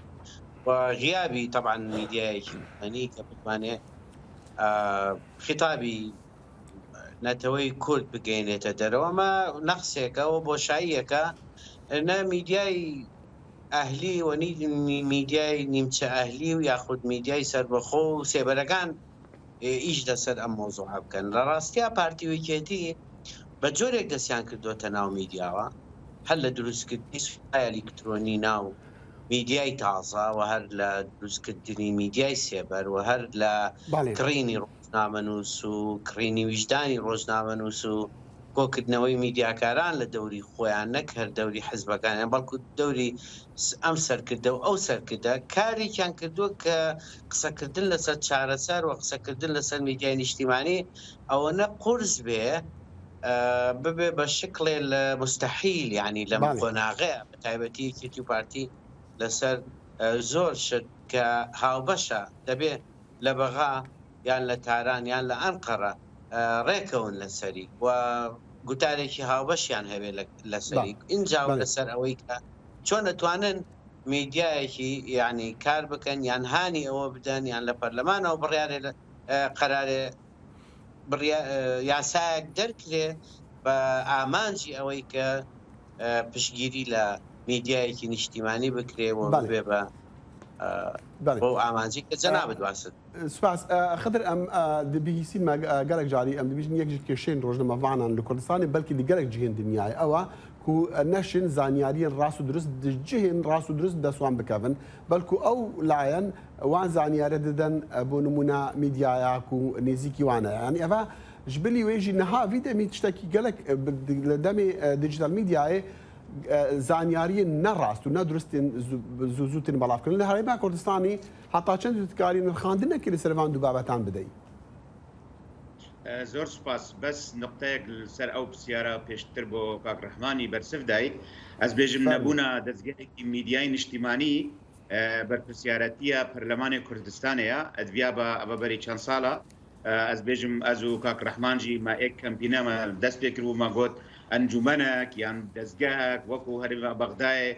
و غیابی طبعا میدیایەکی مەنی کە بتوانێت خیتابی نەتەوەی کورد بگەێنێتە دەرەوە، ئەمە نەخسێکە و بۆشاییەکە. نە میدیای ئەهلی و نی میدیای نیمچە ئەهلی و یاخود میدیای سربەخۆ و سێبەرەکان ئیش لەسەر ئەم مۆزوعە بکەن. لە ڕاستیا پارتی ویکێتی بە جۆرێک دەستیان کردوتە ناو میدیاوە، هەر لە دروستکردنی سوپای ئەلیکترۆنی ناو میدیای تازە و هەر لە دروستکردنی میدیای سێبەر و هەر لە کڕینی ڕۆژنامەنووس و کڕینی ویژدانی ڕۆژنامەنووس و کۆکردنەوەی میدیاکاران لە دەوری خۆیان، نەک هەر دەوری حزبەکانیان، بەڵکو دەوری ئەم سەرکردە و ئەو سەرکردە کارێکیان کردووە کە قسەکردن لەسەر چارەسەر و قسەکردن لەسەر میدیای نیشتیمانی ئەوەنە قورس بێ، ببێ بە شکڵێ لە مستحیل، یعنی لەم قۆناغەیە، بە تایبەتی یەکێتی و پارتی لەسەر زۆر شت کە هاوبەشە دەبێ لە بەغا یان لە تاران یان لە ئەنقەرە ڕێکەون لەسەری و گوتارێکی هاوبەشیان هەبێ لەسەری. ئینجا لەسەر ئەوەی کە چۆن ئەتوانن میدیایەکی یعنی کار بکەن یان هانی ئەوە بدەن یان لە پەرلەمانەوە بڕیارێ قەرارێ یاسایەک دەرکرێ بە ئامانجی ئەوەی کە پشتگیری لە میدیایەکی نیشتیمانی بکرێ و ببێ بە بۆ ئامانجی کە جەنابت باست. سوپاس. خدر، ئەم دبیهیسین مە گەلک جاری ئەم دبیژن یەک جی کێشەین ڕۆژنەمەڤانان لە کوردستانی بەلکی لە گەلک جیهێن دنیای ئەوە کو نەشن زانیاریە ڕاست و درست دژهێن ڕاست و درست دەسوان بکەون، بەلکو ئەو لایەن وان زانیارە دەدەن بۆ نمونە میدیایە کو نێزیکی وانە. یعنی ئەوە ژبلی وێژی نەها وی دەمی تشتێکی گەلک لە دەمێ دیجیتال میدیایە زانیاریە نەڕاست و نەدرستێن زوو زووترین بەڵاوکردن لە هەرێما کوردستانی. هەتا چەند دکاری نرخاندنێکی لەسەر وان دوو بابەتان بدەیت؟ زۆر سوپاس. بەس نقطەیەک لەسەر ئەو پرسیارە پێشتر بۆ کاک ڕەحمانی بەرسف دایت. ئەس بێژم نەبوونە دەستگەیەکی میدیای نیشتیمانی بەرپرسیارەتیە پەرلەمانی کوردستانەیە. ئەدویا بە ئەوە بەری چەند ساڵە. ئەس بێژم ئەز و کاک ڕەحمانجی مە ئێک کەمپینەمە دەست پێ کرد و مە گوت ئەنجومەنەک یان دەستگەهەک وەکو هەرێما بەغدایە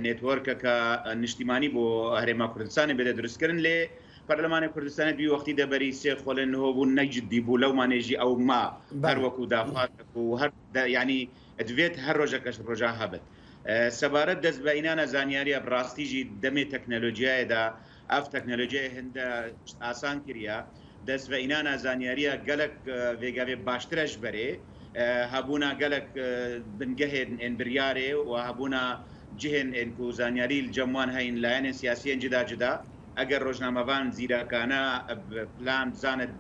نێتوەرکەکە نیشتیمانی بۆ هەرێما کوردستانی بێدە دروستکردن لێ پەرلەمانی کوردستانی دوی وەختی دەبەری سێ خۆلێن نهۆ بوو نەجددی بوو لەو مانێژی ئەو ما هەر وەکو داخوازەک و هەر یعنی دەبێت هەر ڕۆژەکەش ڕۆژا هەبێت. سەبارەت دەست بە ئینانە زانیاریە بڕاستیژی دەمێ تەکنەلۆجیایەدا ئەف تەکنەلۆجیای هەندە ئاسان کریە. دەست بە ئینانە زانیاریە گەلک ڤێگاێ باشترەش بەرێ هەبوونا گەلک بنگەهێن ئێن بریارێ و هەبوونا جهێن ئێن کو زانیاری جەموان هەین لایەنێن سیاسیەن جدا جدا. ئەگەر ڕۆژنامەڤان زیرەکانە پلان بزانێت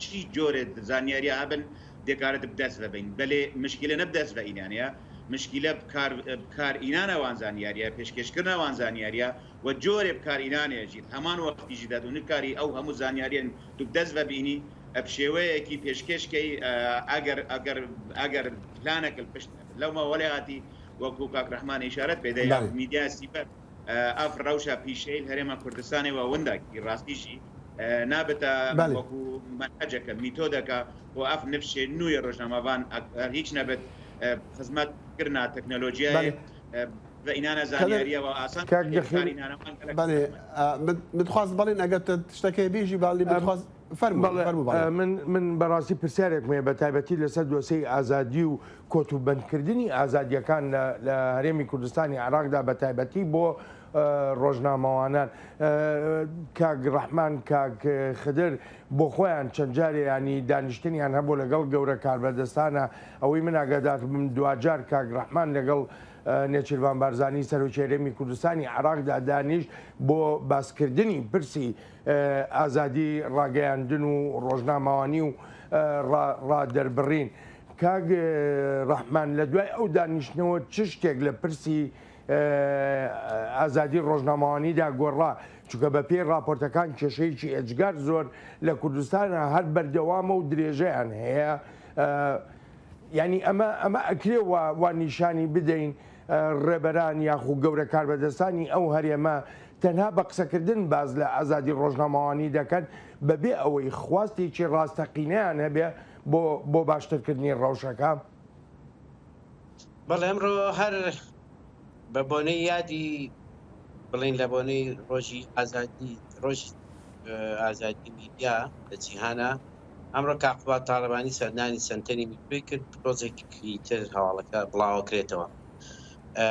چی جۆرێت زانیاریە هەبن دێکارێت بدەست ببین، بەلێ مشکلە نە بدەست بە ئینانەیە، مشکلە بکار بکار ئینانە وان زانیاریە، پێشکێشکردنە وان زانیاریە و جۆرێ بکار ئینانەیە ژیت هەمان وەختی ژی دەدونکاری ئەو هەموو زانیاریان دوو بدەست بە بینی ئەب شێوەیەکی پێشکێشکەی ئەگەر ئەگەر ئەگەر پلانەکە پشت لەو ماوەڵێ هاتی وەکو کاک ڕەحمان ئیشارەت پێدەی میدیا سیبەر ئەف ڕەوشە پیشەیل هەرێما کوردستانێ و ونداکی ڕاستیشی نابێتە وەکو مەنهەجەکە میتۆدەکە و ئەف نفشێ نوێ ڕۆژنامەوان هیچ نەبێت خزمەت کرنا تەکنەلۆژیای بە ئینانە زانیاریەوە ئاسان من دخواست بەڵێن ئەگەر تشتەکەی بێژی باڵی بخواست من من بەڕاستی پرسیارێکمێ بە تایبەتی لەسەر دۆسەی ئازادی و کۆتوبندکردنی ئازادیەکان لە هەرێمی کوردستانی عراقدا بە تایبەتی بۆ ڕۆژنامەوانان کاک ڕەحمان کاک خدر بۆ خۆیان چەند جارێ ینی دانیشتنیان هەبوو لەگەڵ گەورە کاربەردەستانە ئەوەی من ئاگادار بم دواجار کاک ڕەحمان لەگەڵ Nêçîrvan Barzanî, Serokê Herêmî Kurdistanî Iraqda danîşt bo baskirdinî pirsî, e, azadî ragehandin û rojnamewanî û, e, ra-, raderbirîn. Kak, e, Rehman, li duay ew danîştnewe çi ştêk li pirsî, e, azadî rojnamewanî de gora? Çunke bi pê raportekan kêşeyekî êcgar zor li Kurdistana her berdewam e û dirêjeyan heye. E, Yanî eme, eme ekirê wa, wa nîşanî bideyin, e, rêberan yaxu gewre karbedestanî ew herême tenha bi qisekirdin baz li azadî rojnamewanî dekin, bebê ewey xwastêkî rasteqîneyan hebe bo, bo baştirkirinî rewşeke. بەڵێ، ئەمڕۆ هەر بە بۆنەی یادی، بڵێن، لە بۆنەی ڕۆژی ئازادی، ڕۆژی، ئە، ئازادی میدیا لە جیهانە، ئەمڕۆ کاک قوباد تاڵەبانی سەردانی سەنتەری میترۆی کرد، ڕۆژێکی تر هەواڵەکە بڵاوەکرێتەوە. ئە،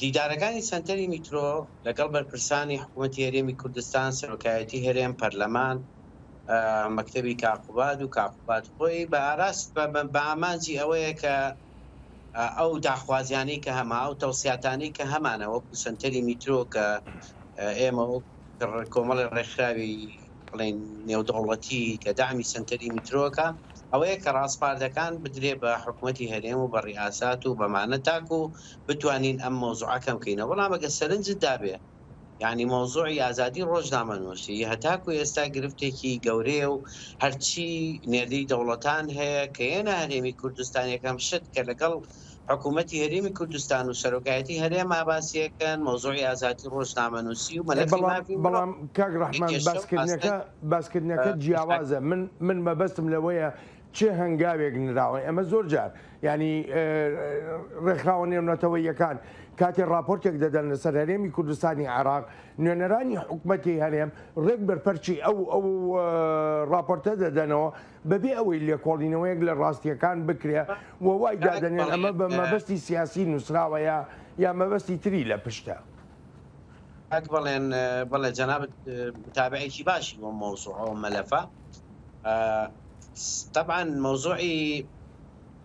دیدارەکانی سەنتەری میترۆ لەگەڵ بەرپرسانی حکوومەتی هەرێمی کوردستان، سەرۆکایەتی هەرێم، پەرلەمان، ئە، مەکتەبی کاک قوباد و کاک قوباد خۆی بە ئاراست، بە، بە، بە ئامانجی ئەوەیە کە، ئە، ئەو داخوازیانەی کە هەما، ئەو تەوسیاتانەی کە هەمانە وەکو سەنتەری میترۆ کە، ئە، ئێمە وەک کۆمەڵی ڕێکخراوی، بڵێن، نێودەوڵەتی کە دامی سەنتەری میترۆکە، ئەوەیە کە ڕاسپاردەکان بدرێ بە حکوومەتی هەرێم و بە ڕیاسات و بەمانە تاکو بتوانین ئەم مۆزوعە کەم بکەینەوە. بەڵام ئەگەر سەرنجت دابێ، یعنی، مۆزوعی ئازادی ڕۆژنامەنووسی هەتاکو ئێستا گرفتێکی گەورەیە و هەرچی نێردەی دەوڵەتان هەیە کە یەنە هەرێمی کوردستان، یەکەم شت کە لەگەڵ حکوومەتی هەرێمی کوردستان و سەرۆکایەتی هەرێم ئاباسیەکەن، مۆزوعی ئازادی ڕۆژنامەنووسی و مەلەفی بەڵام، مافی مرۆڤ. بەڵام کاک ڕەحمان، باسکردنەکە، باسکردنەکە جیاوازە. من، من مەبەستم لەوەیە چه هەنگاوێک نراوە. ئێمە زۆر جار، یعنی، ئە، ڕێکخراوە نێونەتەوەییەکان کاتێ راپۆرتێک دەدەن لەسەر هەرێمی کوردستانی عێراق، نوێنەرانی حکوومەتی هەرێم ڕێک بەرپەرچی ئەو، ئەو، ئە، راپۆرتە دەدەنەوە، بەبێ ئەوەی لێکۆڵینەوەیەک لە ڕاستیەکان بکرێ و وای دادەنێن ئەمە بە مەبەستی سیاسی نووسراوە یا، یا مەبەستی تری لە پشتە. کاک بەڵێن، ئە، بەڵێ، جەنابت، ئە، متابعێکی باشی بۆ مۆزوع و مەلەفە. ئە، س-، طبعاً مۆزوعی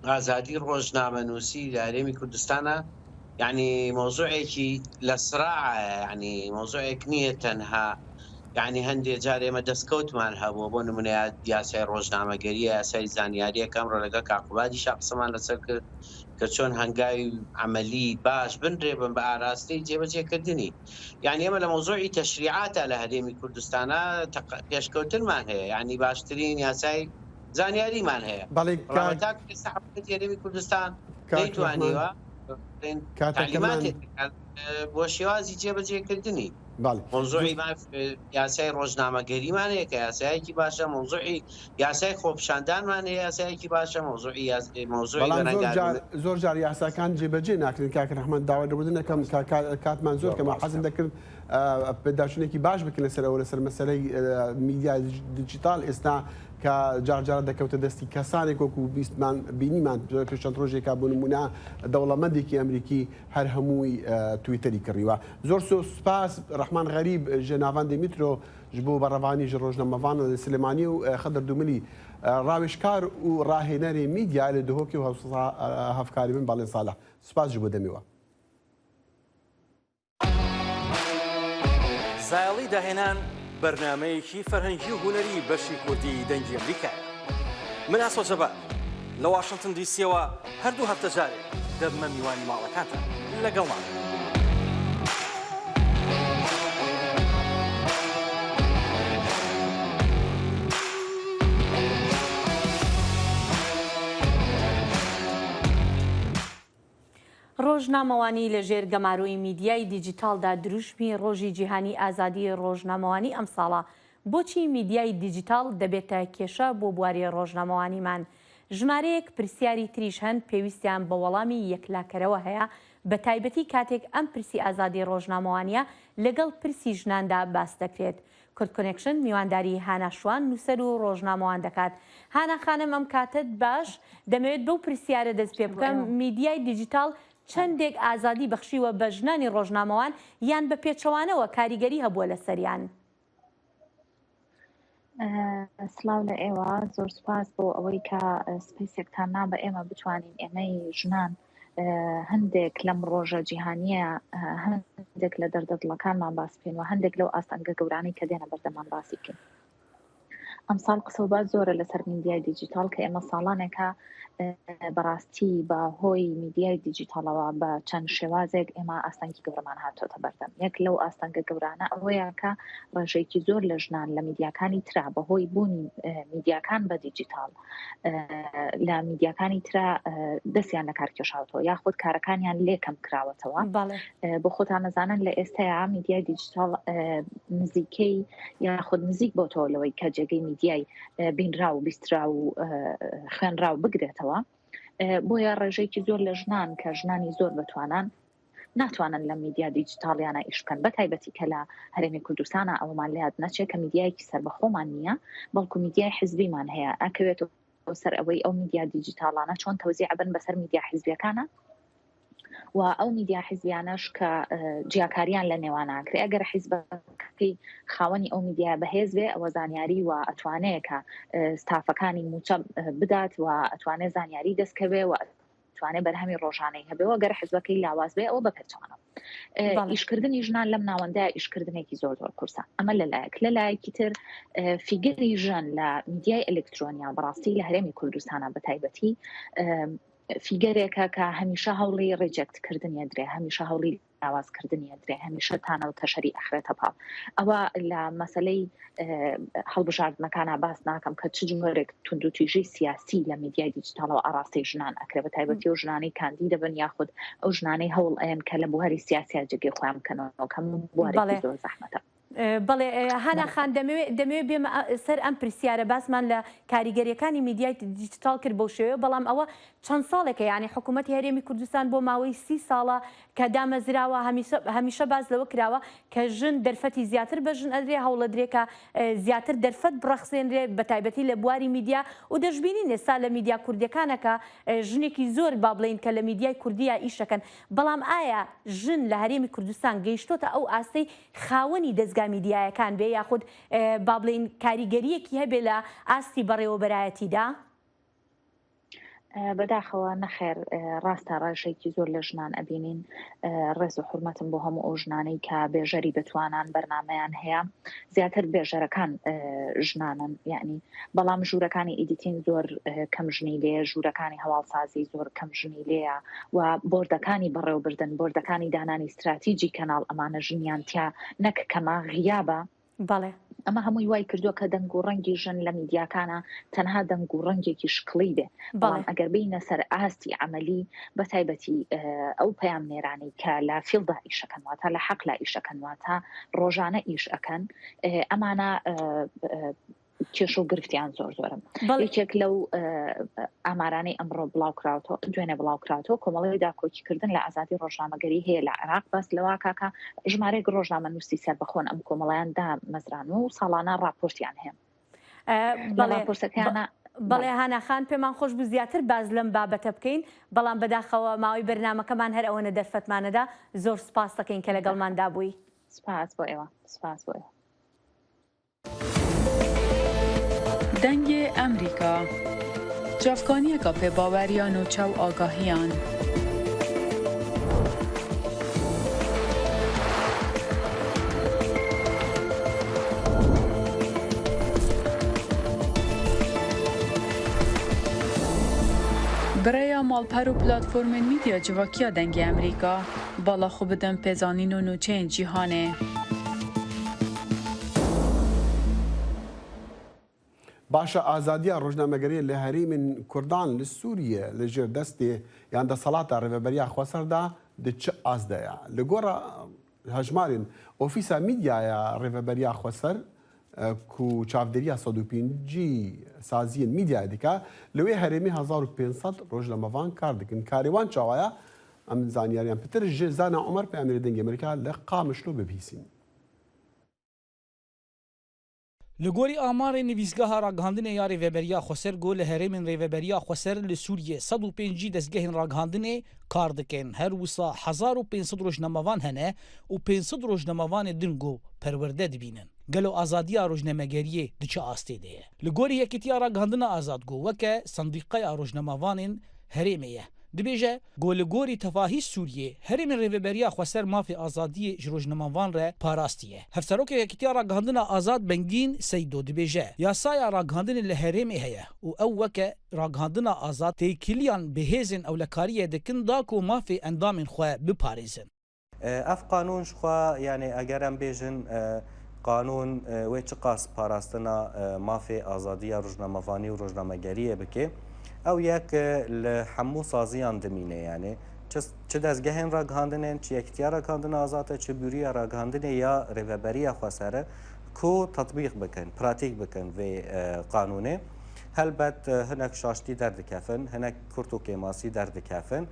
ئازادی ڕۆژنامەنووسی لە هەرێمی کوردستانە، یعنی، مۆزوعێکی لە سراعە، یعنی، مۆزوعێک نییە تەنها، یعنی، هەندێک جار ئێمە دەستکەوتمان هەبووە، بۆ نمونە، یا-، یاسای ڕۆژنامەگەریە، یاسای زانیاریە کە ئەمڕۆ لەگەڵ کاک قوبادیشا قسەمان لەسەر کرد کە چۆن هەنگاوی عەمەلی باش بنرێ بن بە ئاراستەی جێبەجێکردنی. یعنی، ئێمە لە مۆزوعی تەشریعاتە لە هەرێمی کوردستانە تەق-، پێشکەوتنمان هەیە، یعنی، باشترین یاسای زانیاریمان هەیە. بەڵێ، بەڵام کاک، هەتا ئێستا حکومەتی هەرێمی کوردستان کاک نەیتوانیوە، ڕەحمان، بڵێن، کاتەکەمان تعلیماتێک بکات، بۆ شێوازی جێبەجێکردنی. بەڵێ. مۆزوعی زۆر ماف-، یاسای ڕۆژنامەگەریمان هەیە کە یاسایەکی باشە، مۆزوعی یاسای خۆپیشاندانمان هەیە، یاسایەکی باشە، مۆزوعی یاس-، مۆزوعی بەڵام زۆر جار، وێرانگاردن. زۆر جار یاساکان جێبەجێ ناکرێن، کاک ڕەحمان، داوا لەبوردن دەکەم، کا-، کا-، کاتمان زۆر کەمە، حەزم دەکرد، ئە، پێداچوونێکی باش بکەن لەسەر ئەوە، لەسەر مەسەلەی، ئە، میدیا دیجیتال ئێستا کە جار جار دەکەوتە دەستی کەسانێک وەکو بیستمان، بینیمان، چەند ڕۆژێکە بۆ نمونە دەوڵەمەندێکی ئەمریکی هەر هەمووی، ئە، تویتەری کڕیوە. زۆر سو-، سوپاس ڕەحمان غەریب، ژێ ناڤەندی میترۆ، ji bo berevaniya ji rojnamevanan li Silêmaniyê û, e, Xedir Dûmilî, e, rawêjkar û rahênerê mîdya li Duhokê û hewsa, e, hevkarê min Balên Salih. Spas ji bo demê we. زایەڵی داهێنان، بەرنامەیەکی فەرهەنگی و هونەری بەشی کوردی دەنگی ئەمریکایە. من ئاسۆ جەبار لە واشنتن دیسیەوە هەردوو هەفتە جارێک دەبمە میوانی ماڵەکانتان. لەگەڵمان. ڕۆژنامەوانی لە ژێر گەمارۆی میدیای دیجیتالدا دروشمی ڕۆژی جیهانی ئازادی ڕۆژنامەوانی ئەم ساڵە. بۆچی میدیای دیجیتال دەبێتە کێشە بۆ بواری ڕۆژنامەوانیمان؟ ژمارەیەک پرسیاری تریش هەن پێویستیان بە وەڵامی یەکلاکەرەوە هەیە، بە تایبەتی کاتێک ئەم پرسی ئازادی ڕۆژنامەوانیە لەگەڵ پرسی ژناندا باس دەکرێت. کورد کۆنێکشن میوانداری هانا شوان، نووسەر و ڕۆژنامەوان دەکات. هانا خانم، ئەم کاتت باش. دەمەوێت بەو پرسیارە دەست پێ بکەم، میدیای دیجیتال چەندێک ئازادی بەخشیوە بە ژنانی ڕۆژنامەوان یان بە پێچەوانەوە کاریگەری هەبووە لەسەریان؟ ئە، سڵاو لە ئێوە، زۆر سوپاس بۆ ئەوەی کە، ئە، سپەیسێکتان نا بە ئێمە بتوانین ئێمەی ژنان هەندێک لەم ڕۆژە جیهانیە، هەندێک لە دەردە دڵەکانمان باس بکەین و هەندێک لەو ئاستەنگە گەورانەی کە دێنە بەردەمان باسی بکەین. ئەمساڵ قسە و باس زۆرە لەسەر میدیای دیجیتاڵ کە ئێمە ساڵانێکە، بەڕاستی بە هۆی میدیای دیجیتاڵەوە بە چەند شێوازێک ئێمە ئاستەنگی گەورەمان هاتۆتە بەردەم. یەک لەو ئاستەنگە گەورانە ئەوەیە کە ڕێژەیەکی زۆر لە ژنان لە میدیاکانی ترا بە هۆی بوونی میدیاکان بە دیجیتاڵ لە میدیاکانی ترا دەستیان لە کار کێشاوەتەوە یاخود کارەکانیان لێ کەم کراوەتەوە. بۆ خۆتان نەزانن، لە ئێستایا میدیای دیجیتاڵ نزیکەی یاخود نزیک بۆتەوە لەوەی کە جێگەی میدیای بینرا و بیسترا و خوێنرا و بگرێتەوە. بۆیە ڕێژەیەکی زۆر لە ژنان کە ژنانی زۆر بەتوانان ناتوانن لە میدیا دیجیتاڵیانە ئیش بکەن، بە تایبەتی کە لە هەرێمی کوردستانە ئەومان لە یاد نەچێت کە میدیایەکی سەربەخۆمان نییە، بەڵکو میدیای حزبیمان هەیە. ئەکەوێت سەر ئەوەی ئەو میدیا دیجیتاڵانە چۆن تەوزیع ئەبن بەسەر میدیا حزبیەکانە و ئەو میدیا حزبیانەش کە جیاکاریان لە نێوان ناکرێ. ئەگەر حیزبەکەی خاوەنی ئەو میدیا بەهێز بێ، ئەوە زانیاری و ئەتوانێت کە ستافەکانی موچە بدات و ئەتوانێت زانیاری دەستکەوێ و توانێ بەرهەمی ڕۆژانەی هەبێ و گەر حزبەکەی لاواز بێ ئەوە بەپێچەوانە. ئیشکردنی ژنان لەم ناوەندە ئیشکردنێکی زۆر زۆر قورسە. ئەمە لە لایەک. لە لایەکی تر فیگەری ژن لە میدیای ئەلکترۆنیا بەڕاستی لە هەرێمی کوردستانە بە تایبەتی فیگەرێکە کە هەمیشە هەوڵی ڕیجێکت کردنیە درێ، هەمیشە هەوڵی لاوازکردنیە درێ، هەمیشە تانە و تەشەری ئەخرێتە پاڵ. ئەوە لە مەسلەی هەڵبژاردنەکانە باس ناکەم کە چ جۆرێک توندوتیژی سیاسی لە میدیای دیجیتاڵەوە ئاراستەی ژنان ئەکرێ، بە تایبەتی و ژنانی کاندی دەبن یاخود ئەو ژنانەی هەوڵ ئەیەن کە لە بواری سیاسیا جێگەی خۆیان بکەنەوە کە بوارێکی زۆر زەحمەتە. بەڵێ. هانا خان، دەمەوێت دەمەوێت بێمە سەر ئەم پرسیارە. باسمان لە کاریگەریەکانی میدیای دیجیتاڵ کرد بەو شێوەیە، بەڵام ئەوە چەند ساڵێکە، یعنی حکوومەتی هەرێمی کوردستان بۆ ماوەی سی ساڵە کە دامەزراوە، هەمیشە باس لەوە کراوە کە ژن دەرفەتی زیاتر بە ژن ئەدرێ، هەوڵەدرێ کە زیاتر دەرفەت بڕەخسێنرێ، بە تایبەتی لە بواری میدیا و دەشببینین ئێستا لە میدیا کوردیەکانەکە ژنێکی زۆر با بڵین کە لە میدیای کوردیا ئیشەکەن. بەڵام ئایا ژن لە هەرێمی کوردستان گەیشتۆتە ئەو ئاستەی خاوەنی دەستگا میدیایەکان بێ یاخود با بڵین کاریگەریەکی هەبێ لە ئاستی بەڕێوەبەرایەتیدا؟ بەداخەوە نەخێر، ڕاستە ڕێژەیەکی زۆر لە ژنان ئەبینین. ڕێز و حورمەتم بۆ هەموو ئەو ژنانەی کە بێژەری بەتوانان بەرنمەیان هەیە. زیاتر بێژەرەکان ژنانن، یعنی بەڵام ژوورەکانی ئیدیتین زۆر کەم ژنی لێ، ژوورەکانی هەواڵسازی زۆر کەم ژنی لێە و بۆردەکانی بەڕێوەبردن، بۆردەکانی دانانی استراتیجی کەناڵ ئەمانە ژنیان تیا نەک کەمە، غیابە. بەڵێ. ئەمە هەمووی وای کردووە کە دەنگ و ڕەنگی ژن لە میدیاکانە تەنها دەنگ و ڕەنگێکی شکڵی بێ. بەڵام ئەگەر بینە سەر ئاستی عملی، بە تایبەتی ئەو پەیام نێرانی کە لە فیڵدا ئیشەکەن، واتە لە حەقلا ئیشەکەن، واتە ڕۆژانە ئیش ئەکەن، ئەمانە کێش و گرفتیان زۆر زۆرن. یەکێک لەو ئامارانەی ئەمڕۆ بڵاو کراوەوە، دوێنێ بڵاو کراوەوە، کۆمەڵی داکۆکی کردن لە ئازادی ڕۆژنامەگەری هەیە لە عێراق. باس لەوە کاکە ژمارەیەک ڕۆژنامە نووسی سەربەخۆن ئەم کۆمەڵیان دامەزران و ساڵانە راپۆرتیان هەیە. بەڵێ. بەڵێ هاناخان، پێمان خۆش بوو زیاتر باز لەم بابەتە بکەین، بەڵام بەداخەوە ماوەی بەرنمەکەمان هەر ئەوەنە دەرفەتمانەدا. زۆر سپاس دەکەین کە لەگەڵماندا بووی. سپاس بۆ ئێوە. سپاس بۆ ئێوە. دەنگێ ئەمریکا، چاڤکانیەکە پێ باوەریان و چاو ئاگاهیان. Bi rêya malper û platformên mîdya civakiya Dengê Emerîka, bala xwe bidin pêzanîn û nûçeyên cîhanê. Baş e, azadiya rojnamegeriyê li herêmên Kurdan li Sûriye li jêr destê yan desthilata Rêveberiya Xweser de di çi ast de ye? Li gora hejmarên Ofîsa Mîdyaya Rêveberiya Xweser, e, ku çavdêriya sed û pêncî saziyên mîdyayê dike, li wê herêmê hezar û pênc sed rojnamevan kar dikin. Karê wan çawa ye? Em zaniyariyan pitir ji Zana Omer, peyamêrê Dengê Amerîka li Qamişlo bibihîsîn. Li gorî amarê nivîsgeha ragihandinê ya Rêveberiya Xweser got, li herêmên Rêveberiya Xweser li Sûriyê sed û pêncî dezgehên ragihandinê kar dikin. Her wisa hezar û pênc sed rojnamevan hene û pênc sed rojnamevanê din ku perwerde dibînin. Gelo azadiya rojnamegeriyê di çi astê de ye? Li gorî Yekîtiya Ragihandina Azad ku weke sendîqeya rojnamevanên herêmê ye, Dibêje ku li gorî tevahî Sûriyê, herêmên Rêveberiya Xweser mafê azadiyê ji rojnamevan re parastiye. Hevserokê Yekîtiya Ragihandina Azad Bengîn Seydo dibêje, yasaya ragihandinê li herêmê heye û ew weke ragihandina azad têkiliyan bi hêzên ewlekariyê dikin da ku mafê endamên xwe biparêzin. Ev qanûn ji xwe, yanî eger em bêjin, e, qanûn, e, wê çiqas parastina, e, mafê azadiya rojnamevanî û rojnamegeriyê bike, ew yek, e, li hemû saziyan dimîne, yanî çi, çi dezgehên ragihandinên, çi Yekîtiya Ragihandina Azad e, çi Bureya Ragihandinê ya Rêveberiya Xweser e, ku tetbîq bikin, pratîk bikin vê, e, qanûnê. Helbet, e, hinek şaştî derdikefin, hinek kurt û kêmasî derdikefin.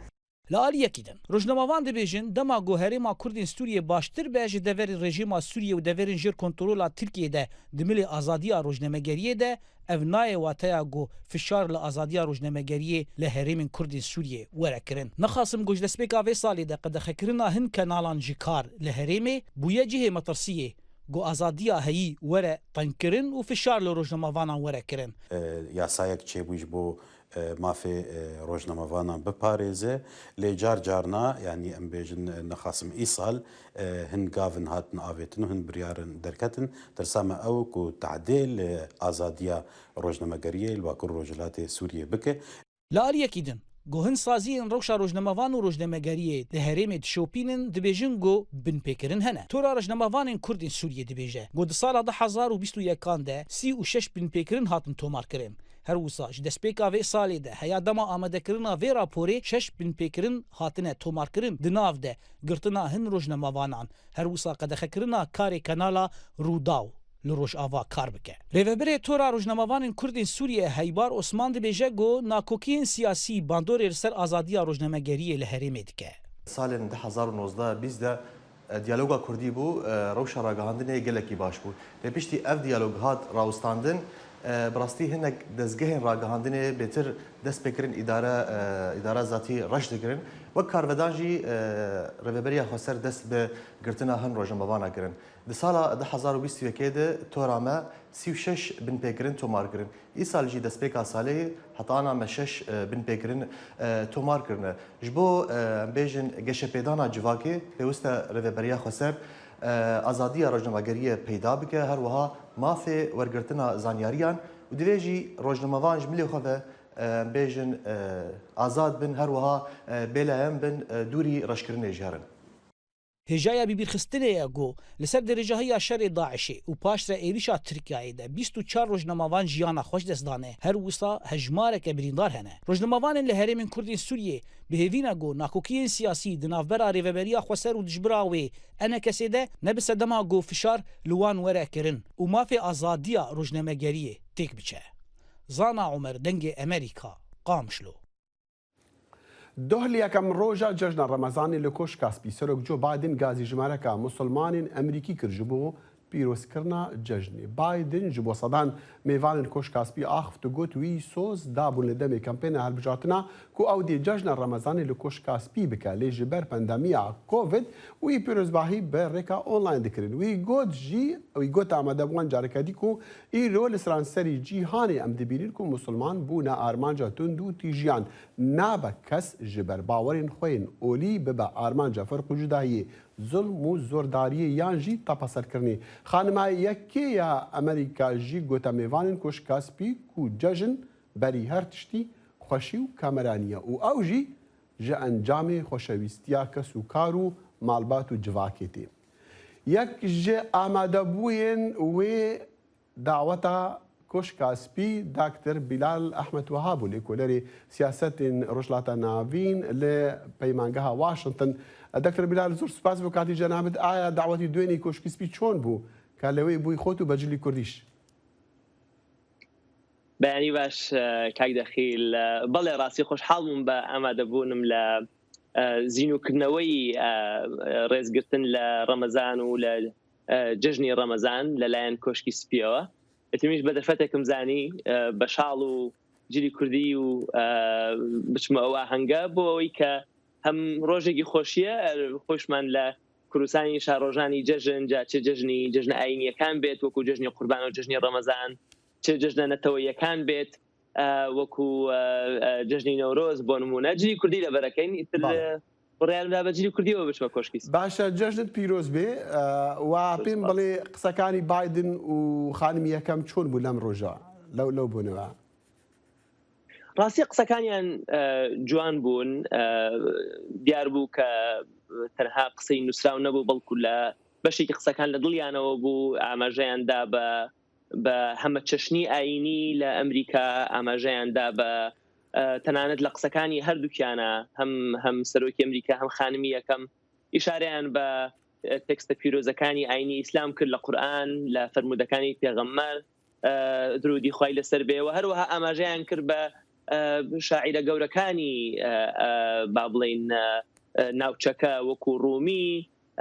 Li aliyekî din, rojnamevan dibêjin, dema ku herêma Kurdên Sûriyê baştir be ji deverê rejîma Sûriyê û deverên jêr kontrola Tirkiyê de di milê azadiya rojnamegeriyê de, ev nayê wateya ku fişar li azadiya rojnamegeriyê li herêmên Kurdên Sûriyê were kirin. Nexasim ku ji destpêka vê salê de qedexekirina hin kenalan ji kar li herêmê bûye cihê metirsiyê ku azadiya heyî were tengkirin û fişar li rojnamevanan were kirin. E, yasayek çêbû ji bo e, mafê, e, rojnamevanan biparêze. Lê car carna, yanî em bêjin, e, nexasim îsal, e, hin gavin hatin avêtin û hin biryarin derketin. Tirsa me ew ku tehdê li azadiya rojnamegeriyê li Bakur Rojhilatê Sûriyê bike. Li aliyekî din, ku hin saziyên rewşa rojnamevan û rojnamegeriyê di herêmê dişopînin, dibêjin ku binpêkirin hene. Tora Rojnamevanên Kurdên Sûriyê dibêje, ku di sala du hezar û bîst û yekan de sî û şeş binpêkirin hatin tomarkirin. Her wisa ji destpêka vê salê de heya dema amadekirina vê raporê şeş binpêkirin hatine tomarkirin, di nav de girtina hin rojnamevanan, her wisa qedexekirina karê kanala Rûdaw li Rojava kar bike. Rêvebirê Tora Rojnamevanên Kurdên Sûriyê Heybar Osman dibêje ku nakokiyên siyasî bandorê li ser azadiya rojnamegeriyê li herêmê dike. Salên du hezar û nozdeh bîst de E, diyaloga kurdî bû, e, rewşa ragihandinê gelekî baş bû. Lê piştî ev diyalog hat rawestandin, e, bi rastî hinek dezgehên ragihandinê bêtir dest pê kirin îdare, e, îdara zatî reş dikirin. Wek karvedan jî, e, Rêveberiya Xweser dest bi girtina hin rojnamevana kirin. Di sala du hezar û bîst û yekê de tora me sî û şeş binpêkirin tomar kirin. Îsal jî destpêka salê heta ana me şeş, e, binpêkirin, e, tomar kirine. Ji bo, e, em bêjin geşepêdana civakê pêwist e Rêveberiya Xweser, e, azadiya rojnamegeriyê peyda bike, her wiha mafê wergirtina zanyariyan û divê jî rojnamevan ji milê xwe ve, e, em bêjin, e, azad bin, her wiha, e, bêlayem bin, e, dûrî reşkirinê jî herin. Hêjaya bibîrxistinê ye ku li ser derêjahiya şerê DAIŞê û paştre êrîşa Tirkiyeyê de bîst û çar rojnamevan jiyana xwe ji dest dane, her wisa hejmareke birîndar hene. Rojnamevanên li herêmên Kurdên Sûriyê bi hêvî ne ku nakokiyên siyasî di navbera Rêveberiya Xweser û dijbira wê ENKSê de ne bi sedema ku fişar li wan were kirin û mafê azadiya rojnamegeriyê têk biçe. Zana Omer, Dengê Emerîka, Qamişlo. Doh li yekem roja cejna Remezanê li Koşka Spî, Serok Joe Biden gazî jimareka Musulmanên Emerîkî kir ji bo pîrozkirina cejnê. Biden ji bo sedan mêvanên Koşka Spî axift û got, wî soz dabûn li demê kampêna hilbijartina ku ew dê cejna Remezanê li Koşka Spî bike, lê ji ber pandemiya Covid wî pîrozbahî bi rêka online dikirin. Wî got jî, wî got amadebûn careke dî ku îro li seranserî cîhanê em dibînin ku Musulman bûne armanca tund û tîjiyan. Nabe kes ji ber bawerên xwe yên olî bibe armanca ferq û cudahiyê, zulm û zordariyê yan jî tepeserkirinê. Xanima yekê ya Amerîka jî gote mêvanên Koşka Spî ku cejn berî her tiştî xweşî û kameraniye û ew jî ji encamê xweşewîstiya kes û kar û malbat û civakê tê. Yek ji amadebûyên wê daweta Koşka Spî Doktor Bilal Ehmed Wehab û lêkolerê siyasetên Rojhilata Navîn li Peymangeha Washington. Doktor Bilal, zor spas bo katî cenabit. Aya dawetî duênî Koşkî Spî çon bû? Ka lewê bûyî xot û becilî kurdîş. Beyanî baş, e, kak Dexîl. E, belê, rastî xweşhal bûm be amadebûnim le, e, zînûkirineweyî, e, rêzgirtin le Remezan û le e, cejnî Remezan لەلایەن کۆشکی سپیەوە. ئەتویش بە دەرفەتێکم زانی، ئە، بە شاڵ و جلی کوردی و، ئە، بچمە ئەو ئاهەنگە بۆ ئەوەی کە هەم ڕۆژێکی خۆشیە، ئە، خۆشمان لە کوردستانی شارۆژانی جەژن، جا چ جەژنی، جەژنە ئاینیەکان بێت، وەکو جەژنی قوربان و جەژنی ڕەمەزان، چ جەژنە نەتەوەیەکان بێت، ئە، وەکو، ئە، ئە، جەژنی نەورۆز بۆ نمونە، جلی کوردی لەبەرەکەین، ئیتر، بەڵێ. ئە، بڕیارم دا بە جلی کوردیەوە بچمە کۆشکی سپی. باشە، جەژنت پیرۆز بێ، ئە، و پێم بڵێ قسەکانی بایدن و خانمی یەکەم چۆن بوو لەم ڕۆژە، لەو، لەو بوونەوە؟ ڕاستی قسەکانیان، ئە، جوان بوون، ئە، دیار بوو کە تەنها قسەی نووسراو نەبوو، بەڵکو لە بەشێکی قسەکان لە دڵیانەوە بوو، ئاماژەیان دا بە، بە هەمە چەشنی ئاینی لە ئەمریکا، ئاماژەیان دا بە، ئە، تەنانەت لە قسەکانی هەردووکیانە، هەم، هەم سەرۆکی ئەمریکا، هەم خانمی یەکەم، ئیشارەیان بە، ئە، تێکستە پیرۆزەکانی ئاینی ئیسلام کرد لە قورئان، لە فەرموودەکانی پێغەمبەر، ئە، درودی خوای لەسەر بێ، و هەروەها ئاماژەیان کرد بە، ئە، شاعیرە گەورەکانی، ئە، ئە، با بڵێن، ئە، ئە، ناوچەکە، وەکو ڕومی،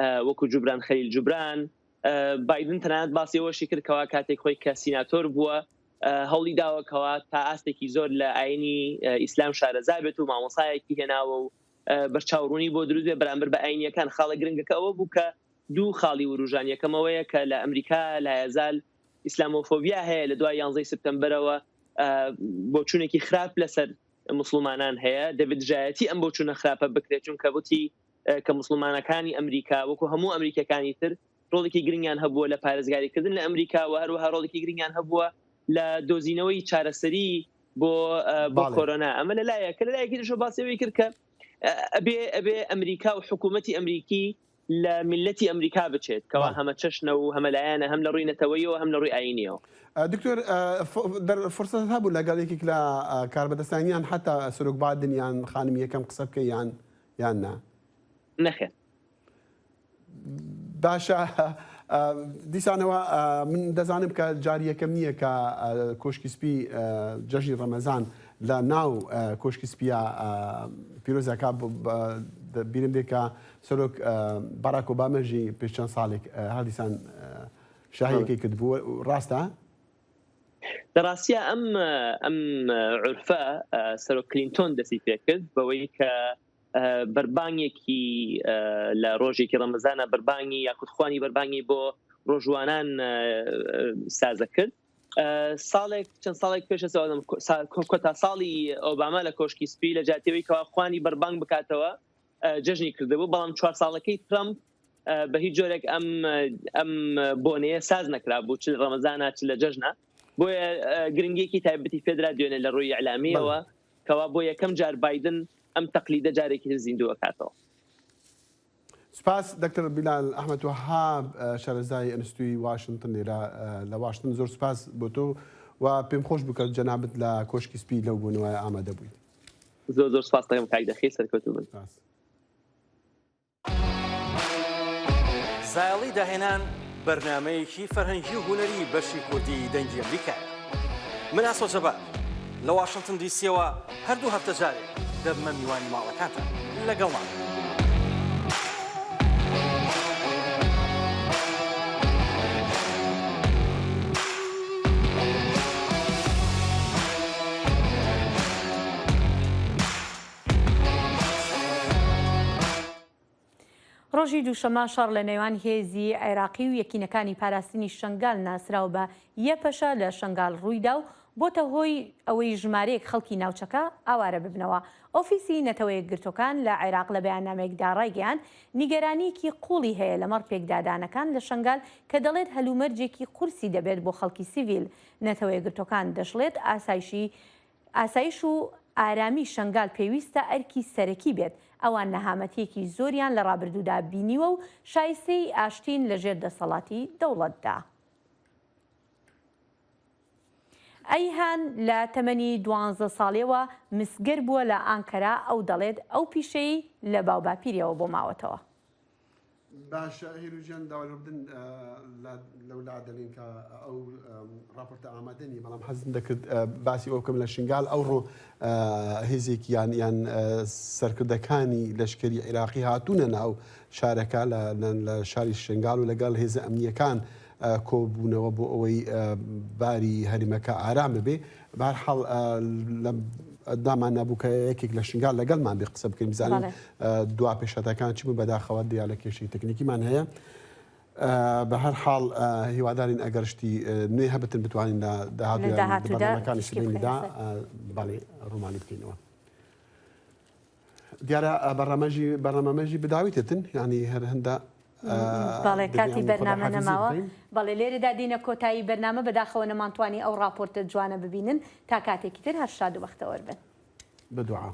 ئە، وەکو جوبران خەلیل جوبران. ئە، بایدن تەنانەت باسی ئەوەشی کرد کەوا کاتێک خۆی کە سیناتۆر بووە، ئە، هەوڵی داوە کەوا تا ئاستێکی زۆر لە ئاینی، ئە، ئیسلام شارەزا بێت و مامۆسایەکی هێناوە و، ئە، بەرچاوڕوونی بۆ دروست بێ بەرامبەر بە ئاینیەکان. خاڵە گرنگەکە ئەوە بوو کە دوو خاڵی وروژان. یەکەم ئەوەیە کە لە ئەمریکا لایەزال ئیسلامۆفۆبیا هەیە، لە دوای یانزەی سپتەمبەرەوە، ئە، بۆچوونێکی خراپ لەسەر موسڵمانان هەیە. دەبێت دژایەتی ئەم بۆچوونە خراپە بکرێت، چونکە وتی، ئە، کە موسڵمانەکانی ئەمریکا، وەکو هەموو ئەمریکیەکانی تر، ڕۆڵێکی گرنگیان هەبووە لە پارێزگاریکردن لە ئەمریکا و هەروەها ڕۆڵێکی گرنگیان هەبووە لە دۆزینەوەی چارەسەری بۆ، ئە، بۆ بەڵێ. کۆرۆنا. ئەمە لە لایەکە، لە لایەکی دیشەوە باسی ئەوەی کرد کە، ئە، ئەبێ، ئەبێ ئەمریکا و حکوومەتی ئەمریکی لە میلەتی ئەمریکا بچێت، کەوا بەڵێ. هەمە چەشنە و هەمە لایەنە، هەم لە ڕووی نەتەوەیەوە، هەم لە ڕووی ئاینیەوە. ئە، دکتۆر، ئە، ف-، دەر-، فرسەت هەبوو لەگەڵ یەکێک لە، ئە، کاربەدەستانیان حتا سەرۆک بایدن یان خانم یەکەم قسە بکە یان، یان نا؟ نەخێر. باشە، ئە، دیسانەوە، ئە، من دەزانم کە جاری یەکەم نییە کە، ئە، کۆشکی سپی، ئە، جەژنی ڕەمەزان لە ناو، ئە، کۆشکی سپیە، ئە، پیرۆزەکە ب-، ب-، دە-، بیرم دێ کە سەرۆک، ئە، باراک ئۆبامەژی پێش چەند ساڵێک، ئە، هەر دیسان، ئە، شاهیەکەی بەڵێ. کردبوو. ڕاستە؟ لە ڕاستیە ئەم، ئەم عورفە، ئە، سەرۆک کلینتۆن دەستی پێ کرد بەوەی کە، ئە، بەربانگێکی، ئە، لە ڕۆژێکی ڕەمەزانە بەربانگی یاخود خوانی بەربانگی بۆ ڕۆژوانان، ئە، سازە کرد. ئە، ساڵێک، چەند ساڵێک پێش ئەسەوە، سا-، کۆ-، کۆتا ساڵی ئۆباما لە کۆشکی سپی لە جاتیەوەی کەوا خوانی بەربانگ بکاتەوە، ئە، جەژنی کردبوو، بەڵام چوار ساڵەکەی ترەمپ، ئە، بە هیچ جۆرێک ئەم، ئەم بۆنەیە ساز نەکرابوو، چ لە ڕەمەزانە، چ لە جەژنە. بۆیە، ئە، گرنگیەکی تایبەتی پێدرا دوێنێ لە ڕووی ئیعلامیەوە، بەڵێ. کەوا بۆ یەکەم جار بایدن ئەم تەقلیدە جارێکی تر زیندوو ئەکاتەوە. سپاس دکتۆر بیلال ئەحمەد وەهاب، ئە، شارەزای ئەنستوی واشنگتن لێرە، ئە، لە واشنگتن. زۆر سپاس بۆ تۆ و پێم خۆش بوو کە جەنابت لە کۆشکی سپی لەو بوونەوە ئامادە بوویت. زۆر زۆر سپاس دەکەم کاک دەخی، سەرکەوتوو بن. سپاس. زایەڵی داهێنان بەرنامەیەکی فەرهەنگی و هونەری بەشی کوردی دەنگی ئەمریکا. من ئاسۆ جەبار لە واشنگتن دی سیەوە هەردوو هەفتە جارێک دەبمە میوانی ماڵەکانتان. لەگەڵمان. ڕۆژی دووشەممە شەڕ لە نێوان هێزی عێراقی و یەکینەکانی پاراستنی شەنگال ناسراو بە یەپەشە لە شەنگال ڕوویدا و بۆتە هۆی ئەوەی ژمارەیەک خەڵکی ناوچەکە ئاوارە ببنەوە. ئۆفیسی نەتەوە یەکگرتوەکان لە عێراق لە بەیاننامەیەکدا ڕایگەیاند، نیگەرانیەکی قوڵی هەیە لەمەڕ پێکدادانەکان لە شەنگال کە دەڵێت هەلومەرجێکی قورسی دەبێت بۆ خەڵکی سیڤیل. نەتەوە یەکگرتوەکان دەشڵێت ئاسایشی ئاسایش و ئارامی شەنگال پێویستە ئەرکی سەرەکی بێت. ئەوان نەهامەتیەکی زۆریان لە ڕابردوودا بینیوە و شایستەی ئاشتین لە ژێر دەسەڵاتی دەوڵەتدا. ئەیهان لە تەمەنی دوانزە ساڵیەوە مسگەر بووە لە ئانکەرا. ئەو دەڵێت ئەو پیشەی لە باوباپیریەوە بۆ ماوەتەوە. باشە، هێروژیان داوا لێ بدن، ئە، لە، لەولا دەلێن کە ئەو، ئەم، راپۆرتە ئامادە نیە، بەڵام حەزم دەکرد، ئە، باسی ئەو بکەم لە شنگال ئەوڕۆ، ئە، هێزێکی یان، یان، ئە، سەرکردەکانی لەشکری عێراقی هاتوونە ناو شارەکە لە، لە، لە شاری شنگال و لەگەڵ هێزە ئەمنیەکان، ئە، کۆبوونەوە بۆ ئەوەی، ئە، باری هەرێمەکە ئارام ببێ. بە هەر حاڵ، ئە، لە دامان نەبوو کە یەکێک لە شنگال لەگەڵمان بێ قسە بکەین، بزانین، بەڵێ. ئە، دوا پێشهاتەکان چی بوو. بەداخەوە دیالە کێشەی تەکنیکیمان هەیە. Bi her hal, e, hîwadarîn eger ştî, e, nû hebitin, bitwanîn da dahatû Li dahatû de bernamekani tişkî sibênî da, bixîne ser. E, belê, rûmanî bikînî we. Diyar e, bername jî, bername me jî bi dawî têtin, yanî her hinda, e, بەڵێ dibê کاتی em بەرنامە خداحافظی نەماوە. بکەین. بەڵێ لێرەدا دێینە کۆتایی بەرنامە، بەداخەوە نەمانتوانی ئەو ڕاپۆرتە جوانە ببینن. تا کاتێکی تر هەر شاد و بەختەوەر بن. بدعا.